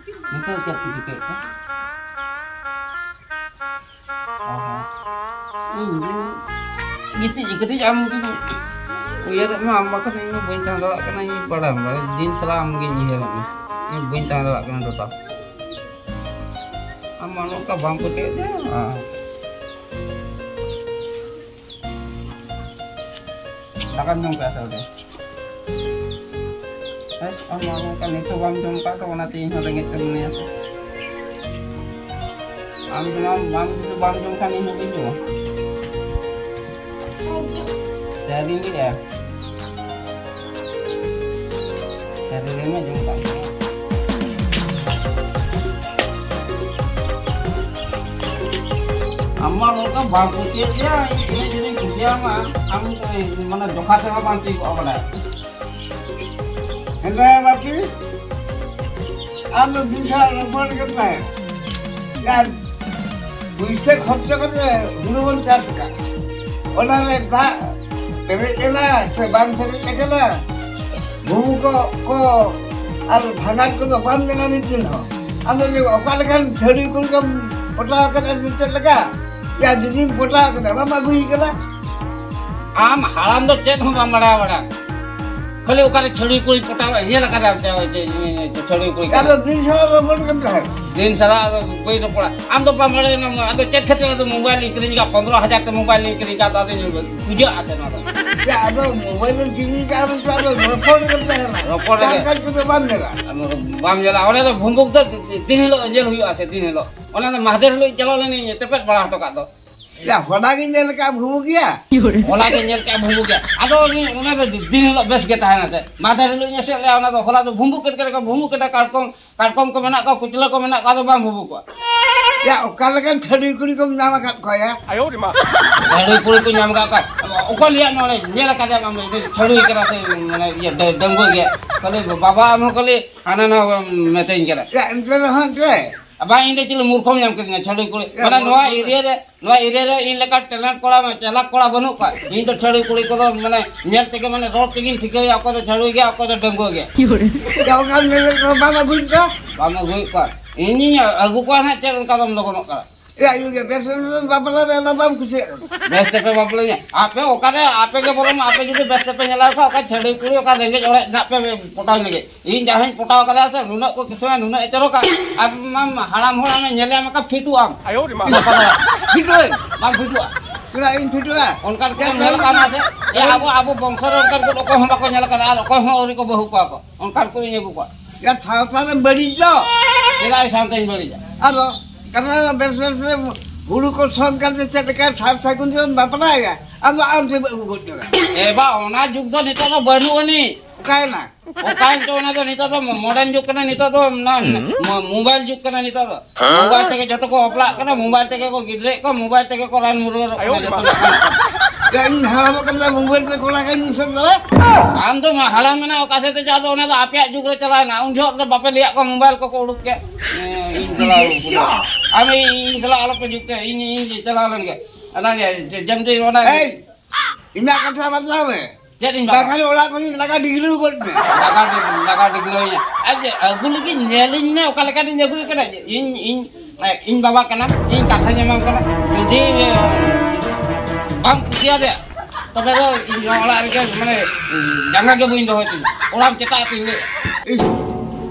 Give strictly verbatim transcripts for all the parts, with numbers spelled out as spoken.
ᱱᱤᱛᱚᱜ ᱪᱮᱫ ᱯᱮ ᱪᱤᱠᱟᱹᱭᱮᱫ ᱛᱮ? ᱚ ᱦᱚᱸ᱾ ᱤᱧ ᱜᱤᱛᱤᱡ ᱠᱟᱹᱫᱟᱹᱧ, ᱟᱢ ᱜᱤᱧ ᱩᱭᱦᱟᱹᱨᱮᱫ ᱢᱮ, ᱟᱢ ᱵᱟᱠᱷᱟᱱ ᱤᱧ ᱵᱟᱹᱧ ᱛᱟᱦᱮᱸ ᱫᱟᱲᱮᱭᱟᱜ ᱠᱟᱱᱟ, ᱤᱧ ᱵᱟᱲᱟᱭᱟᱢ, ᱵᱟᱲᱟᱭ ᱫᱤᱱ ᱥᱟᱞᱟᱜ ᱟᱢ ᱜᱤᱧ ᱩᱭᱦᱟᱹᱨᱮᱫ ᱢᱮ, ᱤᱧ ᱵᱟᱹᱧ ᱛᱟᱦᱮᱸ ᱫᱟᱲᱮᱭᱟᱜ ᱠᱟᱱᱟ ᱴᱳᱴᱟᱞ᱾ ᱟᱢ ᱢᱟ ᱱᱚᱝᱠᱟ ᱵᱟᱢ ᱯᱟᱹᱛᱭᱟᱹᱜ ᱛᱮ᱾ ᱫᱟᱠᱟᱢ ᱡᱚᱢ ᱠᱮᱫᱟ ᱥᱮ ᱟᱹᱣᱨᱤ? ᱦᱮᱸ, ᱟᱢ ᱢᱟ ᱱᱚᱝᱠᱟ ᱱᱤᱛ ᱦᱚᱸ ᱵᱟᱢ ᱡᱚᱢ ᱠᱟᱜ ᱫᱚ, ᱚᱱᱟᱛᱮ ᱤᱧ ᱦᱚᱸ ᱨᱮᱸᱜᱮᱡ ᱠᱟᱹᱫᱤᱧᱟ᱾ ᱟᱢ ᱡᱚᱢᱟᱢ, ᱟᱢ ᱡᱩᱫᱤ ᱵᱟᱢ ᱡᱚᱢ ᱠᱷᱟᱱ ᱤᱧ ᱦᱚᱸ ᱵᱟᱹᱧ ᱡᱚᱢᱟ᱾ ᱥᱟᱹᱨᱤᱧ ᱞᱟᱹᱭᱮᱜᱼᱟ᱾ ᱥᱟᱹᱨᱤ ᱞᱟᱹᱭ ᱢᱮ, ᱡᱚᱢ ᱠᱟᱜ ᱢᱮ᱾ ᱟᱢ ᱢᱟ ᱱᱚᱝᱠᱟ ᱵᱟᱢ ᱠᱩᱥᱤᱭᱟᱜ ᱜᱮᱭᱟ, ᱤᱧ ᱛᱤᱱᱟᱹᱜ ᱡᱤᱞᱤᱧ ᱠᱩᱥᱤᱭᱟᱢᱟ, ᱟᱢ ᱢᱟᱱᱮ ᱡᱚᱠᱷᱟ ᱛᱮᱦᱚᱸ ᱵᱟᱝ ᱴᱷᱤᱠᱚᱜᱼᱟ ᱵᱟᱰᱟᱭ᱾ ᱦᱮᱸᱫᱟᱭᱟ ᱵᱟᱯᱤ, ᱟᱢ ᱫᱚ ᱫᱤᱱ ᱥᱟᱞᱟᱜ ᱨᱚᱯᱚᱲ ᱜᱮ ᱛᱟᱦᱮᱸ᱾ ᱟᱨ ᱯᱩᱭᱥᱟᱹ ᱠᱷᱚᱨᱪᱟ ᱠᱟᱛᱮ ᱦᱩᱲᱩ ᱵᱚᱱ ᱪᱟᱥ ᱟᱠᱟᱫ, ᱚᱱᱟ ᱨᱮ ᱫᱟᱜ ᱯᱮᱨᱮᱡ ᱮᱱᱟ ᱥᱮ ᱵᱟᱝ ᱯᱮᱨᱮᱡ ᱟᱠᱟᱱᱟ? ᱵᱩᱨᱩ ᱠᱚ, ᱠᱚ ᱟᱨ ᱵᱷᱟᱜᱟᱱ ᱠᱚᱫᱚ ᱵᱟᱢ ᱧᱮᱞᱟ ᱢᱤᱫ ᱫᱤᱱ ᱦᱚᱸ᱾ ᱟᱢ ᱫᱚ ᱚᱠᱟ ᱞᱮᱠᱟᱱ ᱪᱷᱟᱹᱲᱤ ᱠᱩᱲᱤ ᱠᱚᱢ ᱯᱚᱴᱟᱣ ᱟᱠᱟᱫᱟ ᱥᱮ ᱪᱮᱫ ᱞᱮᱠᱟ? ᱭᱟ, ᱡᱩᱫᱤᱢ ᱯᱚᱴᱟᱣ ᱟᱠᱟᱫᱟ, ᱵᱟᱢ ᱟᱹᱜᱩᱭ ᱠᱟᱫᱟ? ᱟᱢ ᱦᱟᱲᱟᱢ ᱫᱚ ᱪᱮᱫ ᱦᱚᱸ ᱵᱟᱢ ᱵᱟᱲᱟᱭᱟ, ᱵᱟᱲᱟᱭ᱾ ᱠᱷᱟᱹᱞᱤ ᱚᱠᱟᱨᱮ ᱪᱷᱟᱹᱲᱤ ᱠᱩᱲᱤ ᱯᱚᱴᱟᱣ ᱧᱮᱞ ᱟᱠᱟᱫᱟ, ᱪᱷᱟᱹᱲᱤ ᱠᱩᱲᱤ? ᱟᱫᱚ ᱫᱤᱱ ᱥᱟᱨᱟ ᱨᱚᱯᱚᱲ ᱠᱟᱱ ᱛᱟᱦᱮᱸᱫ᱾ ᱫᱤᱱ ᱥᱟᱨᱟ ᱟᱫᱚ ᱵᱟᱹᱧ ᱨᱚᱯᱚᱲᱟ᱾ ᱟᱢ ᱫᱚ ᱵᱟᱢ ᱵᱟᱲᱟᱭᱟ, ᱟᱫᱚ ᱪᱮᱫ ᱠᱷᱟᱹᱛᱤᱨ ᱟᱫᱚ ᱢᱳᱵᱟᱭᱤᱞ ᱤᱧ ᱠᱤᱨᱤᱧ ᱟᱠᱟᱫ, ᱯᱚᱱᱫᱽᱨᱚ ᱦᱟᱡᱟᱨ ᱛᱮ ᱢᱳᱵᱟᱭᱤᱞ ᱤᱧ ᱠᱤᱨᱤᱧ ᱟᱠᱟᱫ, ᱟᱫᱚ ᱯᱩᱡᱟᱹᱜ ᱟᱥᱮ ᱱᱚᱣᱟ ᱫᱚ? ᱭᱟ, ᱟᱫᱚ ᱢᱳᱵᱟᱭᱤᱞ ᱮᱢ ᱠᱤᱨᱤᱧ ᱟᱠᱟᱫ ᱢᱮᱱᱛᱮ ᱟᱫᱚ ᱨᱚᱯᱚᱲ ᱜᱮᱢ ᱛᱟᱦᱮᱱᱟ᱾ ᱨᱚᱯᱚᱲ ᱨᱮᱜᱮ᱾ ᱪᱟᱞ ᱠᱟᱡ ᱠᱚᱫᱚ ᱵᱟᱢ ᱧᱮᱞᱟ᱾ ᱟᱢ ᱫᱚ ᱵᱟᱢ ᱧᱮᱞᱟ, ᱚᱸᱰᱮ ᱫᱚ ᱵᱷᱩᱢᱵᱩᱠ ᱫᱚ ᱫᱤᱱ ᱦᱤᱞᱳᱜ ᱧᱮᱞ ᱦᱩᱭᱩᱜᱼᱟ ᱥᱮ, ᱫᱤᱱ ᱦᱤᱞᱳᱜ᱾ ᱚᱱᱟ ᱫᱚ ᱢᱟᱦᱫᱮᱨ ᱦᱤᱞᱳᱜ ᱤᱧ ᱪᱟᱞᱟᱣ ᱞᱮᱱᱟᱧ, ᱛᱮᱯᱮᱫ ᱵᱟᱲᱟ ᱦᱚᱴᱚ ᱠᱟᱜ ᱫᱚ᱾ ᱭᱟ, ᱦᱚᱞᱟ ᱜᱤᱧ ᱧᱮᱞ ᱠᱟᱜᱼᱟ ᱵᱷᱩᱢᱵᱩᱠ ᱜᱮᱭᱟ᱾ ᱦᱚᱞᱟ ᱜᱮ ᱧᱮᱞ ᱠᱟᱜᱼᱟ ᱵᱷᱩᱢᱵᱩᱠ ᱜᱮᱭᱟ᱾ ᱟᱫᱚ ᱩᱱᱤ, ᱚᱱᱟ ᱫᱚ ᱫᱤᱱ ᱦᱤᱞᱳᱜ ᱵᱮᱥ ᱜᱮ ᱛᱟᱦᱮᱱᱟ ᱥᱮ᱾ ᱢᱟᱦᱫᱮᱨ ᱦᱤᱞᱳᱜ ᱤᱧ ᱮᱥᱮᱫ ᱞᱮᱜᱼᱟ, ᱚᱱᱟ ᱫᱚ ᱦᱚᱞᱟ ᱫᱚ ᱵᱷᱩᱢᱵᱩᱠ ᱠᱮᱫ ᱠᱟᱱᱟ ᱠᱚ, ᱵᱷᱩᱢᱵᱩᱠ ᱠᱮᱫᱟ ᱠᱟᱴᱠᱚᱢ᱾ ᱠᱟᱴᱠᱚᱢ ᱠᱚ ᱢᱮᱱᱟᱜ ᱠᱚᱣᱟ, ᱠᱩᱪᱞᱟᱹ ᱠᱚ ᱢᱮᱱᱟᱜ ᱠᱚᱣᱟ, ᱟᱫᱚ ᱵᱟᱝ ᱵᱷᱩᱵᱩ ᱠᱚᱣᱟ᱾ ᱭᱟ, ᱚᱠᱟ ᱞᱮᱠᱟᱱ ᱪᱷᱟᱹᱰᱩᱭ ᱠᱩᱲᱤ ᱠᱚᱢ ᱧᱟᱢ ᱟᱠᱟᱫ ᱠᱚᱣᱟ ᱭᱟ? ᱪᱷᱟᱹᱰᱩᱭ ᱠᱩᱲᱤ ᱠᱚ ᱧᱟᱢ ᱟᱠᱟᱫ ᱠᱚᱣᱟ᱾ ᱚᱠᱚᱭ ᱞᱟᱹᱭᱟᱫ ᱢᱮ ᱚᱸᱰᱮ ᱧᱮᱞ ᱟᱠᱟᱫᱮᱭᱟᱢ ᱟᱢ ᱫᱚ? ᱤᱧ ᱫᱚ ᱪᱷᱟᱹᱰᱩᱭ ᱠᱟᱱᱟ ᱥᱮ ᱢᱟᱱᱮ ᱤᱭᱟᱹ ᱰᱟᱹ-, ᱰᱟᱺᱜᱩᱣᱟᱹ ᱜᱮᱭᱟ᱾ ᱠᱷᱟᱹᱞᱤ ᱵᱟᱵᱟ ᱟᱢ ᱦᱚᱸ ᱠᱷᱟᱹᱞᱤ ᱦᱟᱱᱟ ᱱᱟᱣᱟ ᱢᱤᱛᱟᱹᱧ ᱠᱟᱱᱟ᱾ ᱭᱟ, ᱮᱱᱛᱮ ᱨᱮᱦᱚᱸ ᱮᱱᱛᱮ᱾ ᱵᱟᱝ, ᱤᱧ ᱫᱚ ᱪᱤᱞᱤ ᱢᱩᱨᱠᱷᱚᱢ ᱧᱟᱢ ᱠᱤᱫᱤᱧᱟ ᱪᱷᱟᱹᱰᱩᱭ ᱠᱩᱲᱤ? ᱭᱟ, ᱢᱟᱱᱮ ᱱᱚᱣᱟ ᱢᱩᱨᱠᱷᱚ ᱫᱚ ᱮᱨᱤᱭᱟ ᱨᱮ ᱱᱚᱣᱟ ᱮᱨᱤᱭᱟ ᱨᱮ ᱤᱧ ᱞᱮᱠᱟ ᱴᱮᱞᱮᱱᱴ ᱠᱚᱲᱟ, ᱪᱟᱞᱟᱠ ᱠᱚᱲᱟ ᱵᱟᱹᱱᱩᱜ ᱠᱚᱣᱟ᱾ ᱤᱧ ᱫᱚ ᱪᱷᱟᱹᱲᱩᱭ ᱠᱩᱲᱤ ᱠᱚᱫᱚ ᱢᱟᱱᱮ ᱧᱮᱞ ᱛᱮᱜᱮ ᱢᱟᱱᱮ ᱨᱚᱲ ᱛᱮᱜᱮᱧ ᱴᱷᱤᱠᱟᱹᱭᱟ ᱚᱠᱚᱭ ᱫᱚ ᱪᱷᱟᱹᱲᱩᱭ ᱜᱮᱭᱟ, ᱚᱠᱚᱭ ᱫᱚ ᱰᱟᱺᱜᱩᱣᱟᱹ ᱜᱮᱭᱟ᱾ ᱭᱟ, ᱚᱱᱟ ᱧᱮᱞ ᱞᱮᱫ ᱨᱮᱦᱚᱸ ᱵᱟᱢ ᱟᱹᱜᱩᱭᱮᱫ ᱫᱚ? ᱵᱟᱢ ᱟᱹᱜᱩᱭᱮᱫ ᱠᱚᱣᱟ? ᱤᱧᱤᱧ ᱟᱹᱜᱩ ᱠᱚᱣᱟ ᱦᱟᱸᱜ, ᱪᱮᱫ ᱚᱱᱠᱟ ᱫᱚᱢ ᱞᱚᱜᱚᱱᱚᱜ ᱠᱟᱱᱟ? ᱮᱭᱟ, ᱤᱧ ᱜᱮ ᱵᱮᱥ ᱵᱮᱥ ᱵᱟᱯᱞᱟ ᱨᱮ ᱚᱱᱟ ᱵᱟᱢ ᱠᱩᱥᱤᱭᱟᱜ ᱠᱟᱱᱟ? ᱵᱮᱥ ᱛᱮᱯᱮ ᱵᱟᱯᱞᱟᱧᱟ? ᱟᱯᱮ ᱚᱠᱟᱨᱮ, ᱟᱯᱮ ᱜᱮ ᱵᱚᱨᱚᱝ ᱟᱯᱮ ᱡᱩᱫᱤ ᱵᱮᱥ ᱛᱮᱯᱮ ᱧᱮᱞ ᱠᱚᱣᱟ, ᱚᱠᱟ ᱪᱷᱟᱹᱰᱣᱤ ᱠᱩᱲᱤ, ᱚᱠᱟ ᱨᱮᱸᱜᱮᱡ ᱚᱲᱟᱜ ᱨᱮᱱᱟᱜ ᱯᱮ ᱯᱚᱴᱟᱣ ᱞᱟᱹᱜᱤᱫ? ᱤᱧ ᱡᱟᱦᱟᱸᱧ ᱯᱚᱴᱟᱣ ᱠᱟᱫᱟ ᱥᱮ, ᱱᱩᱱᱟᱹᱜ ᱠᱚ ᱠᱤᱥᱟᱹᱬᱟ, ᱱᱩᱱᱟᱹᱜ ᱮ ᱪᱚᱨᱚᱠᱟ, ᱟᱢ ᱢᱟᱢ ᱦᱟᱲᱟᱢ ᱦᱚᱲ, ᱟᱢᱮ ᱧᱮᱞᱮ ᱟᱢ ᱠᱟ ᱯᱷᱤᱴᱩᱜ ᱟᱢ᱾ ᱟᱭᱳ ᱨᱮ ᱢᱟ᱾ ᱯᱷᱤᱴᱩᱜ ᱟᱹᱧ? ᱵᱟᱢ ᱯᱷᱤᱴᱩᱜᱼᱟ? ᱪᱮᱫᱟᱜ ᱤᱧ ᱯᱷᱤᱴᱩᱜᱼᱟ? ᱚᱱᱠᱟᱱ ᱠᱚ ᱧᱮᱞ ᱠᱟᱱᱟ ᱥᱮ? ᱮ, ᱟᱵᱚ, ᱟᱵᱚ ᱵᱚᱝᱥᱚ ᱨᱮ ᱚᱱᱠᱟᱱ ᱠᱚ ᱚᱠᱚᱭ ᱦᱚᱸ ᱵᱟᱠᱚ ᱧᱮᱞ ᱠᱟᱱᱟ, ᱟᱨ ᱚᱠᱚᱭ ᱦᱚᱸ ᱟᱹᱣᱨᱤ ᱠᱚ ᱵᱟᱹᱦᱩ ᱠᱚᱣᱟ ᱠᱚ᱾ ᱚᱱᱠᱟᱱ ᱠᱚᱧ ᱟᱹᱜᱩ ᱠᱚᱣᱟ᱾ ᱭᱟ, ᱥᱟᱶᱛᱟ ᱨᱮ ᱵᱟᱹᱲᱤᱡ ᱫᱚ᱾ ᱪᱮᱫᱟᱜ ᱥᱟᱶᱛᱟᱧ ᱵᱟᱹᱲᱤᱡᱟ? ᱟᱫᱚ ᱠᱟᱛᱷᱟ ᱫᱚ ᱵᱮᱥ ᱵᱮᱥ ᱨᱮ ᱦᱩᱲᱩ ᱠᱚ ᱥᱚᱝ ᱠᱟᱛᱮ ᱪᱮᱫ ᱞᱮᱠᱟ ᱥᱟᱨ ᱥᱟᱹᱜᱩᱱ ᱛᱮᱵᱚᱱ ᱵᱟᱯᱞᱟᱭᱟ, ᱟᱫᱚ ᱟᱢ ᱛᱮᱢ ᱟᱹᱜᱩ ᱜᱚᱫ ᱡᱚᱝᱟ᱾ ᱮ ᱵᱟ, ᱚᱱᱟ ᱡᱩᱜᱽ ᱫᱚ ᱱᱤᱛᱚᱜ ᱫᱚ ᱵᱟᱹᱱᱩᱜ ᱟᱹᱱᱤᱡ᱾ ᱚᱠᱟᱭᱮᱱᱟ? ᱚᱠᱟᱭᱮᱱ ᱪᱚ ᱚᱱᱟ ᱫᱚ, ᱱᱤᱛᱚᱜ ᱫᱚ modern ᱡᱩᱜᱽ ᱠᱟᱱᱟ, ᱱᱤᱛᱚᱜ ᱫᱚ ᱚᱱᱟ ᱢᱳ-, mobile ᱡᱩᱜᱽ ᱠᱟᱱᱟ ᱱᱤᱛᱚᱜ ᱫᱚ᱾ Mobile ᱛᱮᱜᱮ ᱡᱚᱛᱚ ᱠᱚ ᱵᱟᱯᱞᱟᱜ ᱠᱟᱱᱟ, mobile ᱛᱮᱜᱮ ᱠᱚ ᱜᱤᱫᱽᱨᱟᱹᱭᱮᱫ ᱠᱚᱣᱟ, mobile ᱛᱮᱜᱮ ᱠᱚ ᱨᱟᱱ ᱢᱩᱨᱜᱟᱹᱱᱚᱜ ᱠᱟᱱᱟ ᱡᱚᱛᱚᱱᱟᱜ ᱠᱟᱱᱟ᱾ ᱭᱟ, ᱤᱧ ᱦᱟᱲᱟᱢᱚᱜ ᱠᱟᱱ ᱛᱟᱭᱟ, mobile ᱛᱮ ᱠᱚᱲᱟ ᱠᱟᱹᱧ ᱥᱮ ᱫᱚ᱾ ᱟᱢ ᱫᱚ ᱢᱟ ᱦᱟᱲᱟᱢ ᱮᱱᱟ ᱚᱠᱟ ᱥᱮᱫ ᱛᱮ ᱪᱚ, ᱟᱫᱚ ᱚᱱᱟ ᱫᱚ ᱟᱯᱮᱭᱟᱜ ᱡᱩᱜᱽ ᱨᱮ ᱪᱟᱞᱟᱣ ᱮᱱᱟ᱾ ᱩᱱ ᱡᱚᱦᱚᱜ ᱫᱚ ᱵᱟᱯᱮ ᱞᱟᱹᱭᱟᱫ ᱠᱚᱣᱟ mobile ᱠᱚᱠᱚ ᱩᱰᱩᱠ ᱠᱮᱫ᱾ ᱮᱸ, ᱤᱧ ᱪᱟᱞᱟᱣ ᱩᱰᱩᱠ ᱠᱮᱫᱟ᱾ ᱟᱢ ᱤᱧ, ᱤᱧ ᱥᱟᱞᱟᱜ ᱟᱞᱚᱯᱮ ᱡᱩᱠᱛᱤᱭᱟ, ᱤᱧ, ᱤᱧ ᱪᱟᱞᱟᱣ ᱞᱮᱱ ᱜᱮ᱾ ᱚᱱᱟ ᱜᱮ, ᱡᱮ, ᱡᱮᱢᱛᱤ ᱚᱱᱟ ᱜᱮ᱾ ᱮᱭ, ᱤᱧᱟᱹᱜ ᱠᱟᱛᱷᱟ ᱵᱟᱛᱞᱟᱣ ᱢᱮ᱾ ᱪᱮᱫ ᱤᱧ ᱵᱟᱵᱟ? ᱵᱟᱠᱷᱟᱱ ᱚᱲᱟᱜ ᱠᱷᱚᱱᱤᱧ ᱞᱟᱜᱟ ᱰᱤᱜᱽᱨᱟᱹᱣ ᱜᱚᱫ ᱢᱮ᱾ ᱞᱟᱜᱟ ᱰᱤ-, ᱞᱟᱜᱟ ᱰᱤᱜᱽᱨᱟᱹᱣ ᱤᱧᱟ᱾ ᱟᱨ ᱡᱮ ᱟᱹᱜᱩ ᱞᱟᱹᱜᱤᱫ ᱧᱮᱞᱤᱧ ᱢᱮ, ᱚᱠᱟ ᱞᱮᱠᱟᱱᱤᱧ ᱟᱹᱜᱩᱭᱮ ᱠᱟᱱᱟ᱾ ᱡᱮ ᱤᱧ, ᱤᱧ, ᱤᱧ ᱵᱟᱵᱟ ᱠᱟᱱᱟᱢ, ᱤᱧ ᱠᱟᱛᱷᱟᱧ ᱮᱢᱟᱢ ᱠᱟᱱᱟ᱾ ᱡᱩᱫᱤ, ᱮ, ᱵᱟᱢ ᱠᱩᱥᱤᱭᱟᱫᱮᱭᱟ, ᱛᱚᱵᱮ ᱫᱚ ᱤᱧ ᱱᱚᱣᱟ ᱚᱲᱟᱜ ᱨᱮᱜᱮ, ᱢᱟᱱᱮ, ᱡᱟᱸᱜᱟ ᱜᱮ ᱵᱟᱹᱧ ᱫᱚᱦᱚᱭ ᱛᱤᱧᱟ᱾ ᱚᱲᱟᱜ ᱮᱢ ᱪᱮᱴᱟᱜ ᱟᱹᱛᱤᱧ ᱞᱟᱹᱭᱟ᱾ ᱤᱥ,